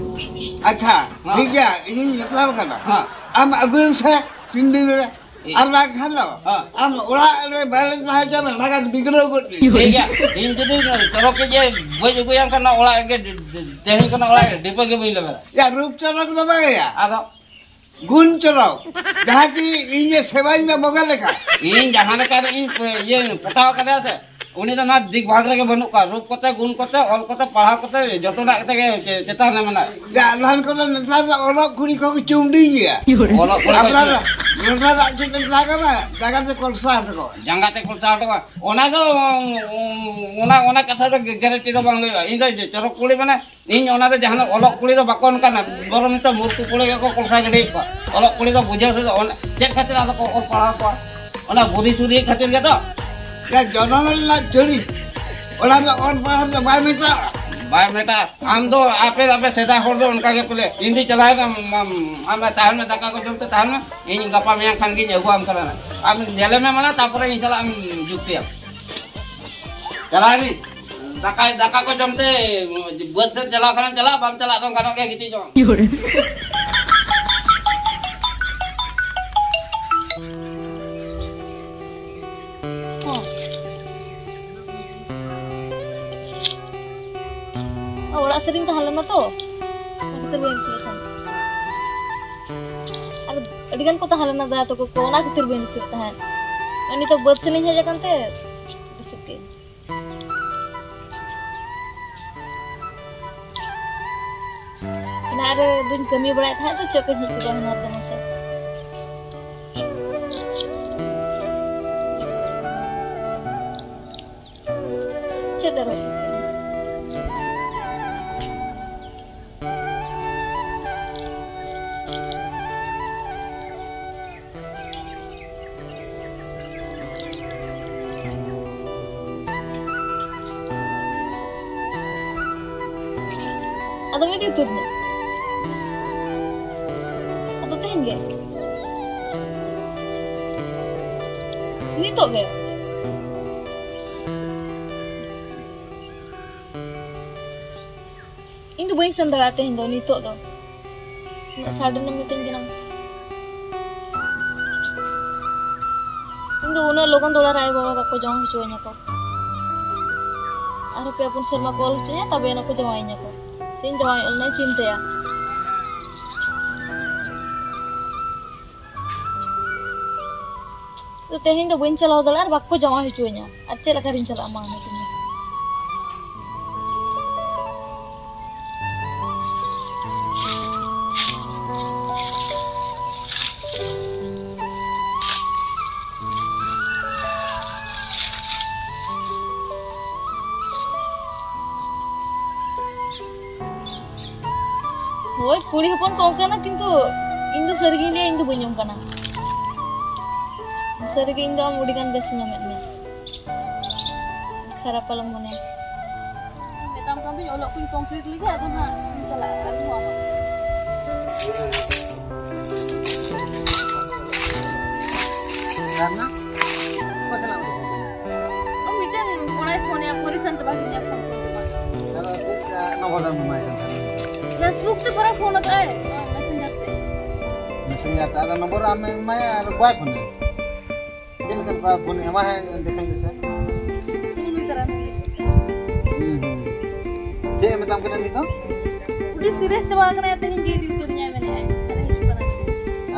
ᱟᱪᱪᱷᱟ, ᱦᱮᱸ᱾ ᱴᱷᱤᱠ ᱜᱮᱭᱟ, ᱤᱧᱤᱧ ᱵᱟᱛᱞᱟᱣ ᱠᱟᱱᱟ᱾ ᱦᱮᱸ᱾ ᱟᱢ ᱟᱹᱜᱩᱭᱮᱢ ᱥᱮ ᱛᱤᱱ ᱫᱤᱱ ᱨᱮ᱾ ᱟᱨ ᱵᱟᱝᱠᱷᱟᱱ ᱫᱚ ᱦᱮᱸ᱾ ᱟᱢ ᱚᱲᱟᱜ ᱨᱮ ᱵᱟᱞᱮ ᱛᱟᱦᱮᱸ ᱦᱚᱪᱚ ᱢᱮ, ᱞᱟᱜᱟ ᱵᱤᱜᱽᱲᱟᱹᱣ ᱜᱚᱫ ᱢᱮ᱾ ᱴᱷᱤᱠ ᱜᱮᱭᱟ, ᱤᱧ ᱡᱩᱫᱤ ᱪᱚᱨᱚᱠ ᱜᱮ ᱡᱮ ᱵᱟᱹᱧ ᱟᱹᱜᱩᱭᱟᱢ ᱠᱷᱟᱱ, ᱚᱲᱟᱜ ᱨᱮᱜᱮ ᱛᱮᱦᱮᱧ ᱠᱷᱚᱱᱟᱜ ᱚᱲᱟᱜ ᱨᱮ ᱰᱤᱯᱟᱹ ᱜᱮ ᱵᱟᱹᱧ ᱞᱟᱜᱟᱣᱟ᱾ ᱭᱟ, ᱨᱩᱯ ᱪᱚᱨᱚᱠ ᱫᱚ ᱵᱟᱝ ᱭᱟ᱾ ᱟᱫᱚ? ᱜᱩᱱ ᱪᱚᱨᱚᱠ, ᱡᱟᱦᱟᱸ ᱠᱤ ᱤᱧᱮ ᱥᱮᱵᱟᱧ ᱢᱮ ᱵᱚᱸᱜᱟ ᱞᱮᱠᱟ᱾ ᱤᱧ ᱡᱟᱦᱟᱸ ᱞᱮᱠᱟ ᱨᱮ ᱤᱧ ᱯᱮ-, ᱤᱭᱟᱹ ᱯᱚᱴᱟᱣ ᱠᱟᱫᱮᱭᱟ ᱥᱮ, ᱩᱱᱤ ᱫᱚ ᱱᱚᱣᱟ ᱫᱤᱠ ᱵᱷᱟᱜᱽ ᱨᱮᱜᱮ ᱵᱟᱹᱱᱩᱜ ᱠᱚᱣᱟ᱾ ᱨᱩᱯ ᱠᱚᱛᱮ, ᱜᱩᱱ ᱠᱚᱛᱮ, ᱚᱞ ᱠᱚᱛᱮ, ᱯᱟᱲᱦᱟᱣ ᱠᱚᱛᱮ, ᱡᱚᱛᱚᱱᱟᱜ ᱠᱟᱛᱮ ᱜᱮ ᱪᱮ-, ᱪᱮᱛᱟᱱ ᱨᱮ ᱢᱮᱱᱟᱜ᱾ ᱭᱟ, ᱟᱫᱷᱟᱱ ᱠᱚᱫᱚ ᱱᱮᱛᱟᱨ ᱫᱚ ᱚᱞᱚᱜ ᱠᱩᱲᱤ ᱠᱚᱠᱚ ᱪᱩᱢᱰᱤ ᱜᱮᱭᱟ᱾ ᱚᱞᱚᱜ ᱠᱩᱲᱤ ᱠᱚ ᱟᱯᱱᱟᱨ ᱪᱩᱢᱰᱤ᱾ ᱞᱚᱴᱟ ᱫᱟᱜ ᱪᱮᱫ ᱮᱢ ᱪᱟᱞᱟᱣ ᱠᱟᱱᱟ, ᱡᱟᱸᱜᱟ ᱛᱮ ᱠᱚᱞᱥᱟ ᱦᱚᱴᱚ ᱠᱟᱜ᱾ ᱡᱟᱸᱜᱟ ᱛᱮ ᱠᱚᱞᱥᱟ ᱦᱚᱴᱚ ᱠᱟᱜ᱾ ᱚᱱᱟ ᱫᱚ, ᱚᱱᱟ, ᱚᱱᱟ ᱠᱟᱛᱷᱟ ᱫᱚ ᱜᱮ-, guarantee ᱫᱚ ᱵᱟᱝ ᱦᱩᱭᱩᱜᱼᱟ᱾ ᱤᱧ ᱫᱚ ᱪᱚᱨᱚᱠ ᱠᱩᱲᱤ ᱢᱟᱱᱮ, ᱤᱧ ᱚᱱᱟ ᱫᱚ ᱡᱟᱦᱟᱱᱟᱜ ᱚᱞᱚᱜ ᱠᱩᱲᱤ ᱫᱚ ᱵᱟᱠᱚ ᱚᱱᱠᱟᱱᱟ, ᱵᱚᱨᱚᱝ ᱱᱤᱛᱚᱜ ᱢᱩᱨᱠᱷᱩ ᱠᱩᱲᱤ ᱜᱮᱠᱚ ᱠᱚᱞᱥᱟ ᱜᱤᱰᱤᱭᱮᱫ ᱠᱚᱣᱟ᱾ ᱚᱞᱚᱜ ᱠᱩᱲᱤ ᱫᱚ ᱵᱩᱡᱷᱟᱹᱣ ᱥᱮ ᱚᱱᱟ ᱪᱮᱫ ᱠᱷᱟᱹᱛᱤᱨ ᱟᱫᱚ ᱠᱚ ᱚᱞ ᱯᱟᱲᱦᱟᱣ ᱠᱚᱣᱟ? ᱚᱱᱟ ᱵᱩᱫᱷᱤ ᱥᱩᱫᱷᱤ ᱠᱷᱟᱹᱛᱤᱨ ᱜᱮᱛᱚ᱾ ᱡᱟ ᱡᱚᱱᱚᱢ ᱨᱮᱱᱟᱜ ᱪᱩᱨᱤᱛ, ᱚᱱᱟ ᱫᱚ ᱚᱞ ᱯᱟᱲᱦᱟᱣ ᱫᱚ ᱵᱟᱭ ᱢᱮᱴᱟᱜᱼᱟ᱾ ᱵᱟᱭ ᱢᱮᱛᱟ, ᱟᱢ ᱫᱚ ᱟᱯᱮ, ᱟᱯᱮ ᱥᱮᱫᱟᱭ ᱦᱚᱲ ᱫᱚ ᱚᱱᱠᱟ ᱜᱮ ᱯᱟᱞᱮ᱾ ᱤᱧ ᱫᱩᱧ ᱪᱟᱞᱟᱣᱮᱱᱟ, ᱟᱢ, ᱟᱢ, ᱟᱢ ᱛᱟᱦᱮᱱ ᱢᱮ, ᱫᱟᱠᱟ ᱠᱚ ᱡᱚᱢ ᱛᱮ ᱛᱟᱦᱮᱱ ᱢᱮ, ᱤᱧ ᱜᱟᱯᱟ ᱢᱮᱭᱟᱝ ᱠᱷᱟᱱ ᱜᱤᱧ ᱟᱹᱜᱩᱣᱟᱢ ᱠᱟᱱᱟ ᱱᱟᱜ᱾ ᱟᱢ ᱧᱮᱞᱮ ᱢᱮ ᱢᱟᱲᱟᱝ, ᱛᱟᱨᱯᱚᱨᱮ ᱤᱧ ᱥᱟᱞᱟᱜ ᱮᱢ ᱡᱩᱠᱛᱤᱭᱟ᱾ ᱪᱟᱞᱟᱣ ᱮᱱᱟᱹᱧ᱾ ᱫᱟᱠᱟ, ᱫᱟᱠᱟ ᱠᱚ ᱡᱚᱢ ᱛᱮ ᱵᱟᱹᱫᱽ ᱥᱮᱫ ᱪᱟᱞᱟᱣ ᱠᱷᱟᱱᱮᱢ ᱪᱟᱞᱟᱜ, ᱵᱟᱢ ᱪᱟᱞᱟᱜ ᱨᱮᱦᱚᱸ ᱜᱟᱱᱚᱜ ᱜᱮᱭᱟ, ᱜᱤᱛᱤᱡ ᱡᱚᱝ᱾ ᱦᱚᱸ᱾ ᱚᱲᱟᱜ ᱥᱮᱫ ᱨᱤᱧ ᱛᱟᱦᱮᱸ ᱞᱮᱱᱟ ᱛᱚ, ᱚᱱᱟ ᱠᱷᱟᱹᱛᱤᱨ ᱵᱟᱹᱧ receive ᱮᱫ ᱛᱟᱦᱮᱸᱫ᱾ ᱟᱨ ᱟᱹᱰᱤ ᱜᱟᱱ ᱠᱚ ᱛᱟᱦᱮᱸ ᱞᱮᱱᱟ ᱫᱟᱫᱟ ᱛᱟᱠᱚ ᱠᱚ, ᱚᱱᱟ ᱠᱷᱟᱹᱛᱤᱨ ᱵᱟᱹᱧ receive ᱮᱫ ᱛᱟᱦᱮᱸᱫ᱾ ᱱᱤᱛᱚᱜ ᱵᱟᱹᱫᱽ ᱥᱮᱱ ᱤᱧ ᱦᱮᱡ ᱟᱠᱟᱱ ᱛᱮ receive ᱠᱮᱫ ᱟᱹᱧ᱾ ᱮᱱᱟᱱ ᱨᱮ ᱫᱩᱧ ᱠᱟᱹᱢᱤ ᱵᱟᱲᱟᱭᱮᱫ ᱛᱟᱦᱮᱸᱫ ᱛᱚ, ᱪᱮᱫ ᱠᱚᱧ ᱦᱮᱡ ᱠᱮᱫᱟ ᱦᱮᱱᱟᱨ ᱫᱚ ᱢᱟᱥᱮ᱾ ᱪᱮᱫ ᱫᱚ ᱨᱚᱲ ᱦᱩᱭᱩᱜ ᱠᱟᱱᱟ? ᱟᱫᱚ ᱢᱤᱫ ᱩᱛᱟᱹᱨ ᱢᱮ᱾ ᱟᱫᱚ ᱛᱮᱦᱮᱧ ᱜᱮ᱾ ᱱᱤᱛᱚᱜ ᱜᱮ᱾ ᱤᱧ ᱫᱚ ᱵᱟᱹᱧ ᱥᱮᱱ ᱫᱟᱲᱮᱭᱟᱜᱼᱟ ᱛᱮᱦᱮᱧ ᱫᱚ, ᱱᱤᱛᱚᱜ ᱫᱚ᱾ ᱩᱱᱟᱹᱜ sudden ᱮᱢ ᱢᱤᱛᱟᱹᱧ ᱠᱟᱱᱟ᱾ ᱤᱧ ᱫᱚ ᱩᱱᱟᱹᱜ ᱞᱚᱜᱚᱱ ᱫᱚ ᱚᱲᱟᱜ ᱨᱮ ᱟᱭᱳ ᱵᱟᱵᱟ ᱵᱟᱠᱚ ᱡᱟᱶᱟᱭ ᱦᱚᱪᱚᱣᱟᱹᱧᱟ ᱠᱚ᱾ ᱟᱨ ᱦᱟᱯᱮ ᱯᱮ ᱯᱩᱱ ᱥᱮᱨᱢᱟ ᱠᱚ ᱚᱞ ᱦᱚᱪᱚᱧᱟ, ᱛᱚᱵᱮ ᱟᱱᱟ ᱠᱚ ᱡᱟᱶᱟᱭᱤᱧᱟ ᱠᱚ᱾ ᱥᱮᱧ ᱡᱟᱶᱟᱭᱚᱜ ᱨᱮᱱᱟᱜ ᱪᱤᱱᱛᱟᱹᱭᱟ᱾ ᱛᱚ ᱛᱮᱦᱮᱧ ᱫᱚ ᱵᱟᱹᱧ ᱪᱟᱞᱟᱣ ᱫᱟᱲᱮᱭᱟᱜᱼᱟ ᱟᱨ ᱵᱟᱠᱚ ᱡᱟᱶᱟᱭ ᱦᱚᱪᱚᱣᱟᱹᱧᱟ᱾ ᱟᱨ ᱪᱮᱫ ᱞᱮᱠᱟ ᱨᱤᱧ ᱪᱟᱞᱟᱜᱼᱟ ᱢᱟ ᱚᱱᱟ ᱛᱮᱜᱮ? ᱦᱳᱭ, ᱠᱩᱲᱤ ᱦᱚᱯᱚᱱ ᱠᱚ ᱚᱱᱠᱟᱱᱟ, ᱠᱤᱱᱛᱩ ᱤᱧ ᱫᱚ ᱥᱟᱹᱨᱤᱜᱤᱧ ᱞᱟᱹᱭᱟ, ᱤᱧ ᱫᱚ ᱵᱟᱹᱧ ᱚᱱᱠᱟᱱᱟ᱾ ᱥᱟᱹᱨᱤᱜᱮ ᱤᱧ ᱫᱚ ᱟᱢ ᱟᱹᱰᱤ ᱜᱟᱱ ᱵᱮᱥᱤᱧ ᱧᱟᱢᱮᱫ ᱢᱮᱭᱟ᱾ ᱠᱷᱟᱨᱟᱯ ᱟᱞᱚᱢ ᱢᱚᱱᱮᱭᱟ᱾ ᱢᱮᱛᱟᱢ ᱠᱟᱱ ᱚᱞᱚᱜ ᱠᱚᱧ complete ᱞᱮᱜᱮ, ᱟᱫᱚ ᱱᱟᱦᱟᱜ ᱤᱧ ᱪᱟᱞᱟᱜᱼᱟ, ᱟᱨ ᱦᱚᱸ ᱟᱢᱟᱜ᱾ ᱚᱠᱟ ᱨᱮᱱᱟᱜ? ᱚᱠᱟ ᱠᱷᱚᱱᱟᱜ ᱮᱢ ᱩᱰᱩᱠ ᱠᱟᱱᱟ? ᱚ, ᱢᱤᱫᱴᱟᱝ ᱠᱚᱲᱟᱭ ᱯᱷᱳᱱ ᱮᱫᱟ, ᱯᱚᱨᱤᱥᱟᱱ ᱪᱟᱵᱟ ᱠᱮᱫᱤᱧᱟ ᱯᱷᱳᱱ ᱠᱚ᱾ ᱟᱫᱚ ᱪᱮᱫ ᱱᱚᱢᱵᱚᱨ ᱮᱢ ᱮᱢᱟᱭ ᱠᱟᱱ ᱛᱟᱦᱮᱸᱱᱟ? Facebook ᱛᱮ ᱯᱟᱨᱟ ᱯᱷᱳᱱ ᱟᱠᱟᱫ ᱟᱭ, ᱱᱚᱣᱟ Messenger ᱛᱮ᱾ Messenger ᱛᱮ, ᱟᱫᱚ ᱱᱚᱢᱵᱚᱨ ᱟᱢᱮᱢ ᱮᱢᱟᱭᱟ ᱟᱨ ᱵᱟᱭ ᱯᱷᱳᱱᱟ? ᱪᱮᱫ ᱞᱮᱠᱟᱱ ᱯᱟᱨᱟ ᱯᱷᱳᱱ ᱮᱢᱟ ᱦᱮᱸ, ᱫᱮᱠᱷᱟᱧ ᱢᱮᱥᱮ᱾ ᱩᱱᱤ ᱛᱟᱨᱟ᱾ ᱦᱩᱸ, ᱦᱩᱸ᱾ ᱪᱮᱫ ᱮ ᱢᱮᱛᱟᱢ ᱠᱟᱱᱟ ᱱᱤᱛ ᱫᱚ? ᱩᱰᱤ serious ᱪᱟᱵᱟ ᱟᱠᱟᱱᱟᱭ, ᱛᱮᱦᱮᱧ ᱜᱮ ᱤᱫᱤ ᱩᱛᱟᱹᱨᱤᱧᱟᱭ ᱢᱮᱱᱮᱫᱼᱟᱭ᱾ ᱟᱨᱮ ᱦᱤᱡᱩᱜ ᱠᱟᱱᱟ᱾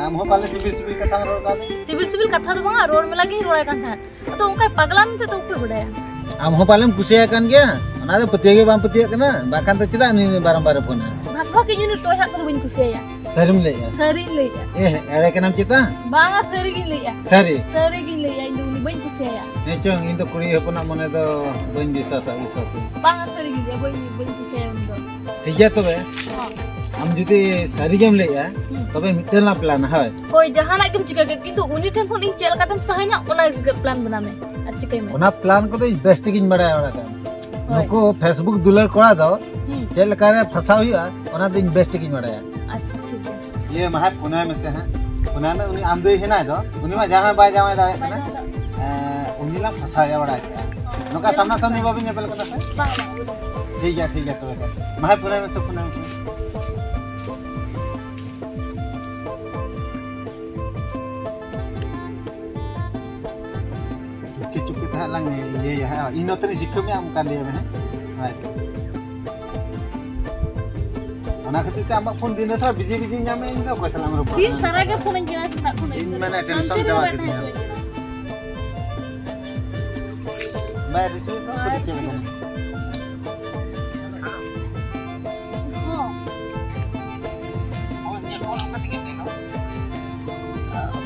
ᱟᱢ ᱦᱚᱸ ᱯᱟᱞᱮ ᱥᱤᱵᱤᱞ ᱥᱤᱵᱤᱞ ᱠᱟᱛᱷᱟᱢ ᱨᱚᱲ ᱠᱟᱫᱮ? ᱥᱤᱵᱤᱞ ᱥᱤᱵᱤᱞ ᱠᱟᱛᱷᱟ ᱫᱚ ᱵᱟᱝᱟ, ᱨᱚᱲ ᱢᱮᱞᱟ ᱜᱤᱧ ᱨᱚᱲᱟᱭ ᱠᱟᱱ ᱛᱟᱦᱮᱸᱫ᱾ ᱟᱫᱚ ᱚᱱᱠᱟᱭ ᱯᱟᱜᱽᱞᱟ ᱢᱮᱱᱛᱮ ᱫᱚ ᱚᱠᱚᱭ ᱵᱟᱰᱟᱭᱟ? ᱟᱢ ᱦᱚᱸ ᱯᱟᱞᱮᱢ ᱠᱩᱥᱤᱭᱟᱭ ᱠᱟᱱ ᱜᱮᱭᱟ, ᱚᱱᱟ ᱫᱚ ᱯᱟᱹᱛᱭᱟᱹᱣ ᱜᱮ ᱵᱟᱢ ᱯᱟᱹᱛᱭᱟᱹᱜ ᱠᱟᱱᱟ, ᱵᱟᱠᱷᱟᱱ ᱫᱚ ᱪᱮᱫᱟᱜ ᱩᱱᱤ ᱵᱟᱨᱚᱢ ᱵᱟᱨᱮ ᱯᱷᱳᱱᱟ? ᱵᱷᱟᱜᱽ ᱵᱷᱟᱜᱽ ᱤᱧ ᱩᱱᱤ ᱴᱚᱭ ᱦᱟᱜ ᱠᱚᱫᱚ ᱵᱟᱹᱧ ᱠᱩᱥᱤᱭᱟᱭᱟ᱾ ᱥᱟᱹᱨᱤᱢ ᱞᱟᱹᱭᱮᱜᱼᱟ? ᱥᱟᱹᱨᱤᱧ ᱞᱟᱹᱭᱮᱜᱼᱟ᱾ ᱮ, ᱮᱲᱮ ᱠᱟᱱᱟᱢ ᱪᱮᱛᱟ? ᱵᱟᱝᱟ, ᱥᱟᱹᱨᱤ ᱜᱤᱧ ᱞᱟᱹᱭᱮᱜᱼᱟ᱾ ᱥᱟᱹᱨᱤ? ᱥᱟᱹᱨᱤ ᱜᱤᱧ ᱞᱟᱹᱭᱮᱜᱼᱟ, ᱤᱧ ᱫᱚ ᱩᱱᱤ ᱵᱟᱹᱧ ᱠᱩᱥᱤᱭᱟᱭᱟ᱾ ᱦᱮᱸ ᱪᱚᱝ, ᱤᱧ ᱫᱚ ᱠᱩᱲᱤ ᱦᱚᱯᱚᱱᱟᱜ ᱢᱚᱱᱮ ᱫᱚ ᱵᱟᱹᱧ ᱵᱤᱥᱣᱟᱥᱟ, ᱵᱤᱥᱣᱟᱥ᱾ ᱵᱟᱝᱟ, ᱥᱟᱹᱨᱤ ᱜᱤᱧ ᱞᱟᱹᱭᱟ, ᱵᱟᱹᱧ, ᱵᱟᱹᱧ ᱠᱩᱥᱤᱭᱟᱭᱟ ᱩᱱᱤ ᱫᱚ᱾ ᱴᱷᱤᱠ ᱜᱮᱭᱟ ᱛᱚᱵᱮ, ᱦᱚᱸ᱾ ᱟᱢ ᱡᱩᱫᱤ ᱥᱟᱹᱨᱤ ᱜᱮᱢ ᱞᱟᱹᱭᱮᱜᱼᱟ, ᱦᱩᱸ᱾ ᱛᱚᱵᱮ ᱢᱤᱫᱴᱮᱱ ᱞᱟᱝ plan, ᱦᱳᱭ? ᱦᱳᱭ, ᱡᱟᱦᱟᱱᱟᱜ ᱜᱮᱢ ᱪᱤᱠᱟᱹ ᱠᱮᱫ, ᱠᱤᱱᱛᱩ ᱩᱱᱤ ᱴᱷᱮᱱ ᱠᱷᱚᱱ ᱤᱧ ᱪᱮᱫ ᱞᱮᱠᱟᱛᱮᱢ ᱥᱟᱦᱟᱧᱟ, ᱚᱱᱟ ᱜᱮ plan ᱵᱮᱱᱟᱣ ᱢᱮ, ᱟᱨ ᱪᱤᱠᱟᱹᱭ ᱢᱮ᱾ ᱚᱱᱟ plan ᱠᱚᱫᱚ ᱤᱧ ᱵᱮᱥ ᱴᱷᱤᱠᱤᱧ ᱵᱟᱲᱟᱭᱟ, ᱵᱟᱲᱟᱭ ᱠᱟᱜ᱾ ᱦᱳᱭ᱾ ᱱᱩᱠᱩ Facebook ᱫᱩᱞᱟᱹᱲ ᱠᱚᱲᱟ ᱫᱚ ᱦᱩᱸ᱾ ᱪᱮᱫ ᱞᱮᱠᱟᱨᱮ ᱯᱷᱟᱥᱟᱣ ᱦᱩᱭᱩᱜᱼᱟ, ᱚᱱᱟ ᱫᱚ ᱤᱧ ᱵᱮᱥ ᱴᱷᱤᱠᱤᱧ ᱵᱟᱲᱟᱭᱟ᱾ ᱟᱪᱪᱷᱟ, ᱴᱷᱤᱠ ᱜᱮᱭᱟ᱾ ᱤᱭᱟᱹ, ᱢᱟ ᱦᱟᱸᱜ ᱯᱷᱳᱱᱟᱭ ᱢᱮᱥᱮ ᱦᱟᱸᱜ᱾ ᱯᱷᱳᱱᱟᱭ ᱢᱮ, ᱩᱱᱤ ᱟᱢᱫᱚᱭ ᱦᱮᱱᱟᱭ ᱫᱚ, ᱩᱱᱤ ᱢᱟ ᱡᱟᱶᱟᱭ ᱵᱟᱭ ᱡᱟᱶᱟᱭ ᱫᱟᱲᱮᱭᱟᱜ ᱵᱟᱭ ᱠᱟᱱᱟ᱾ ᱡᱟᱶᱟᱭ ᱫᱟᱲᱮᱭᱟᱜ ᱠᱟᱱᱟ᱾ ᱮᱸ, ᱩᱱᱤ ᱞᱟᱝ ᱯᱷᱟᱥᱟᱣ ᱮᱭᱟ, ᱵᱟᱲᱟᱭ ᱠᱮᱜᱼᱟ᱾ ᱦᱚᱸ, ᱱᱚᱝᱠᱟ ᱧᱮᱞ ᱥᱟᱢᱱᱟ ᱥᱟᱢᱱᱤ ᱢᱮᱥᱮ᱾ ᱵᱟᱵᱤᱱ ᱧᱮᱯᱮᱞ ᱠᱟᱱᱟ ᱥᱮ? ᱵᱟᱝ, ᱵᱟᱝ, ᱵᱟᱝ᱾ ᱴᱷᱤᱠ ᱜᱮᱭᱟ, ᱴᱷᱤᱠ ᱜᱮᱭᱟ, ᱛᱚᱵᱮ ᱠᱷᱟᱱ᱾ ᱢᱟ ᱦᱟᱸᱜ ᱯᱷᱳᱱᱟᱭ ᱢᱮᱥᱮ, ᱯᱷᱳᱱᱟᱭ ᱢᱮᱥᱮ᱾ ᱪᱩᱯᱠᱮ ᱪᱩᱯᱠᱮ ᱛᱮ ᱦᱟᱸᱜ ᱞᱟᱝ ᱤᱭᱟᱹᱭᱟ ᱦᱟᱸᱜ᱾ ᱤᱧ ᱱᱚᱛᱮ ᱨᱤᱧ ᱥᱤᱠᱷᱟᱹᱣ ᱢᱮᱭᱟ, ᱟᱢ ᱚᱱᱠᱟ ᱞᱟᱹᱭ ᱢᱮ ᱦᱟᱸᱜ᱾ ᱦᱳᱭ᱾ ᱚᱱᱟ ᱠᱷᱟᱹᱛᱤᱨ ᱛᱮ ᱟᱢᱟᱜ ᱯᱷᱳᱱ ᱫᱤᱱ ᱨᱮ ᱛᱷᱚᱲᱟ busy busy ᱧᱟᱢᱮ, ᱤᱧ ᱫᱚ ᱚᱠᱚᱭ ᱥᱟᱞᱟᱜ ᱮᱢ ᱨᱚᱯᱚᱲ ᱫᱤᱱ ᱠᱟᱱᱟ? ᱥᱟᱨᱟ ᱜᱮ ᱯᱷᱳᱱᱤᱧ ᱧᱮᱞᱟ ᱥᱮᱛᱟᱜ ᱠᱷᱚᱱ ᱤᱧ ᱟᱹᱭᱩᱵ ᱢᱟᱱᱮ ᱫᱷᱟᱹᱵᱤᱡ᱾ ᱴᱮᱱᱥᱚᱱ ᱥᱟᱱᱛᱤ ᱨᱮ ᱪᱟᱵᱟ ᱵᱟᱭ ᱠᱤᱫᱤᱧᱟ᱾ ᱛᱟᱦᱮᱸ ᱦᱚᱪᱚᱣᱟᱹᱧ ᱠᱟᱱᱟ᱾ ᱵᱟᱭ ᱨᱤᱥᱤᱵᱷ ᱫᱟ, ᱵᱟᱭ ᱪᱮᱫ ᱞᱮᱠᱟ? ᱨᱤᱥᱤᱵᱷ᱾ ᱦᱚᱸ᱾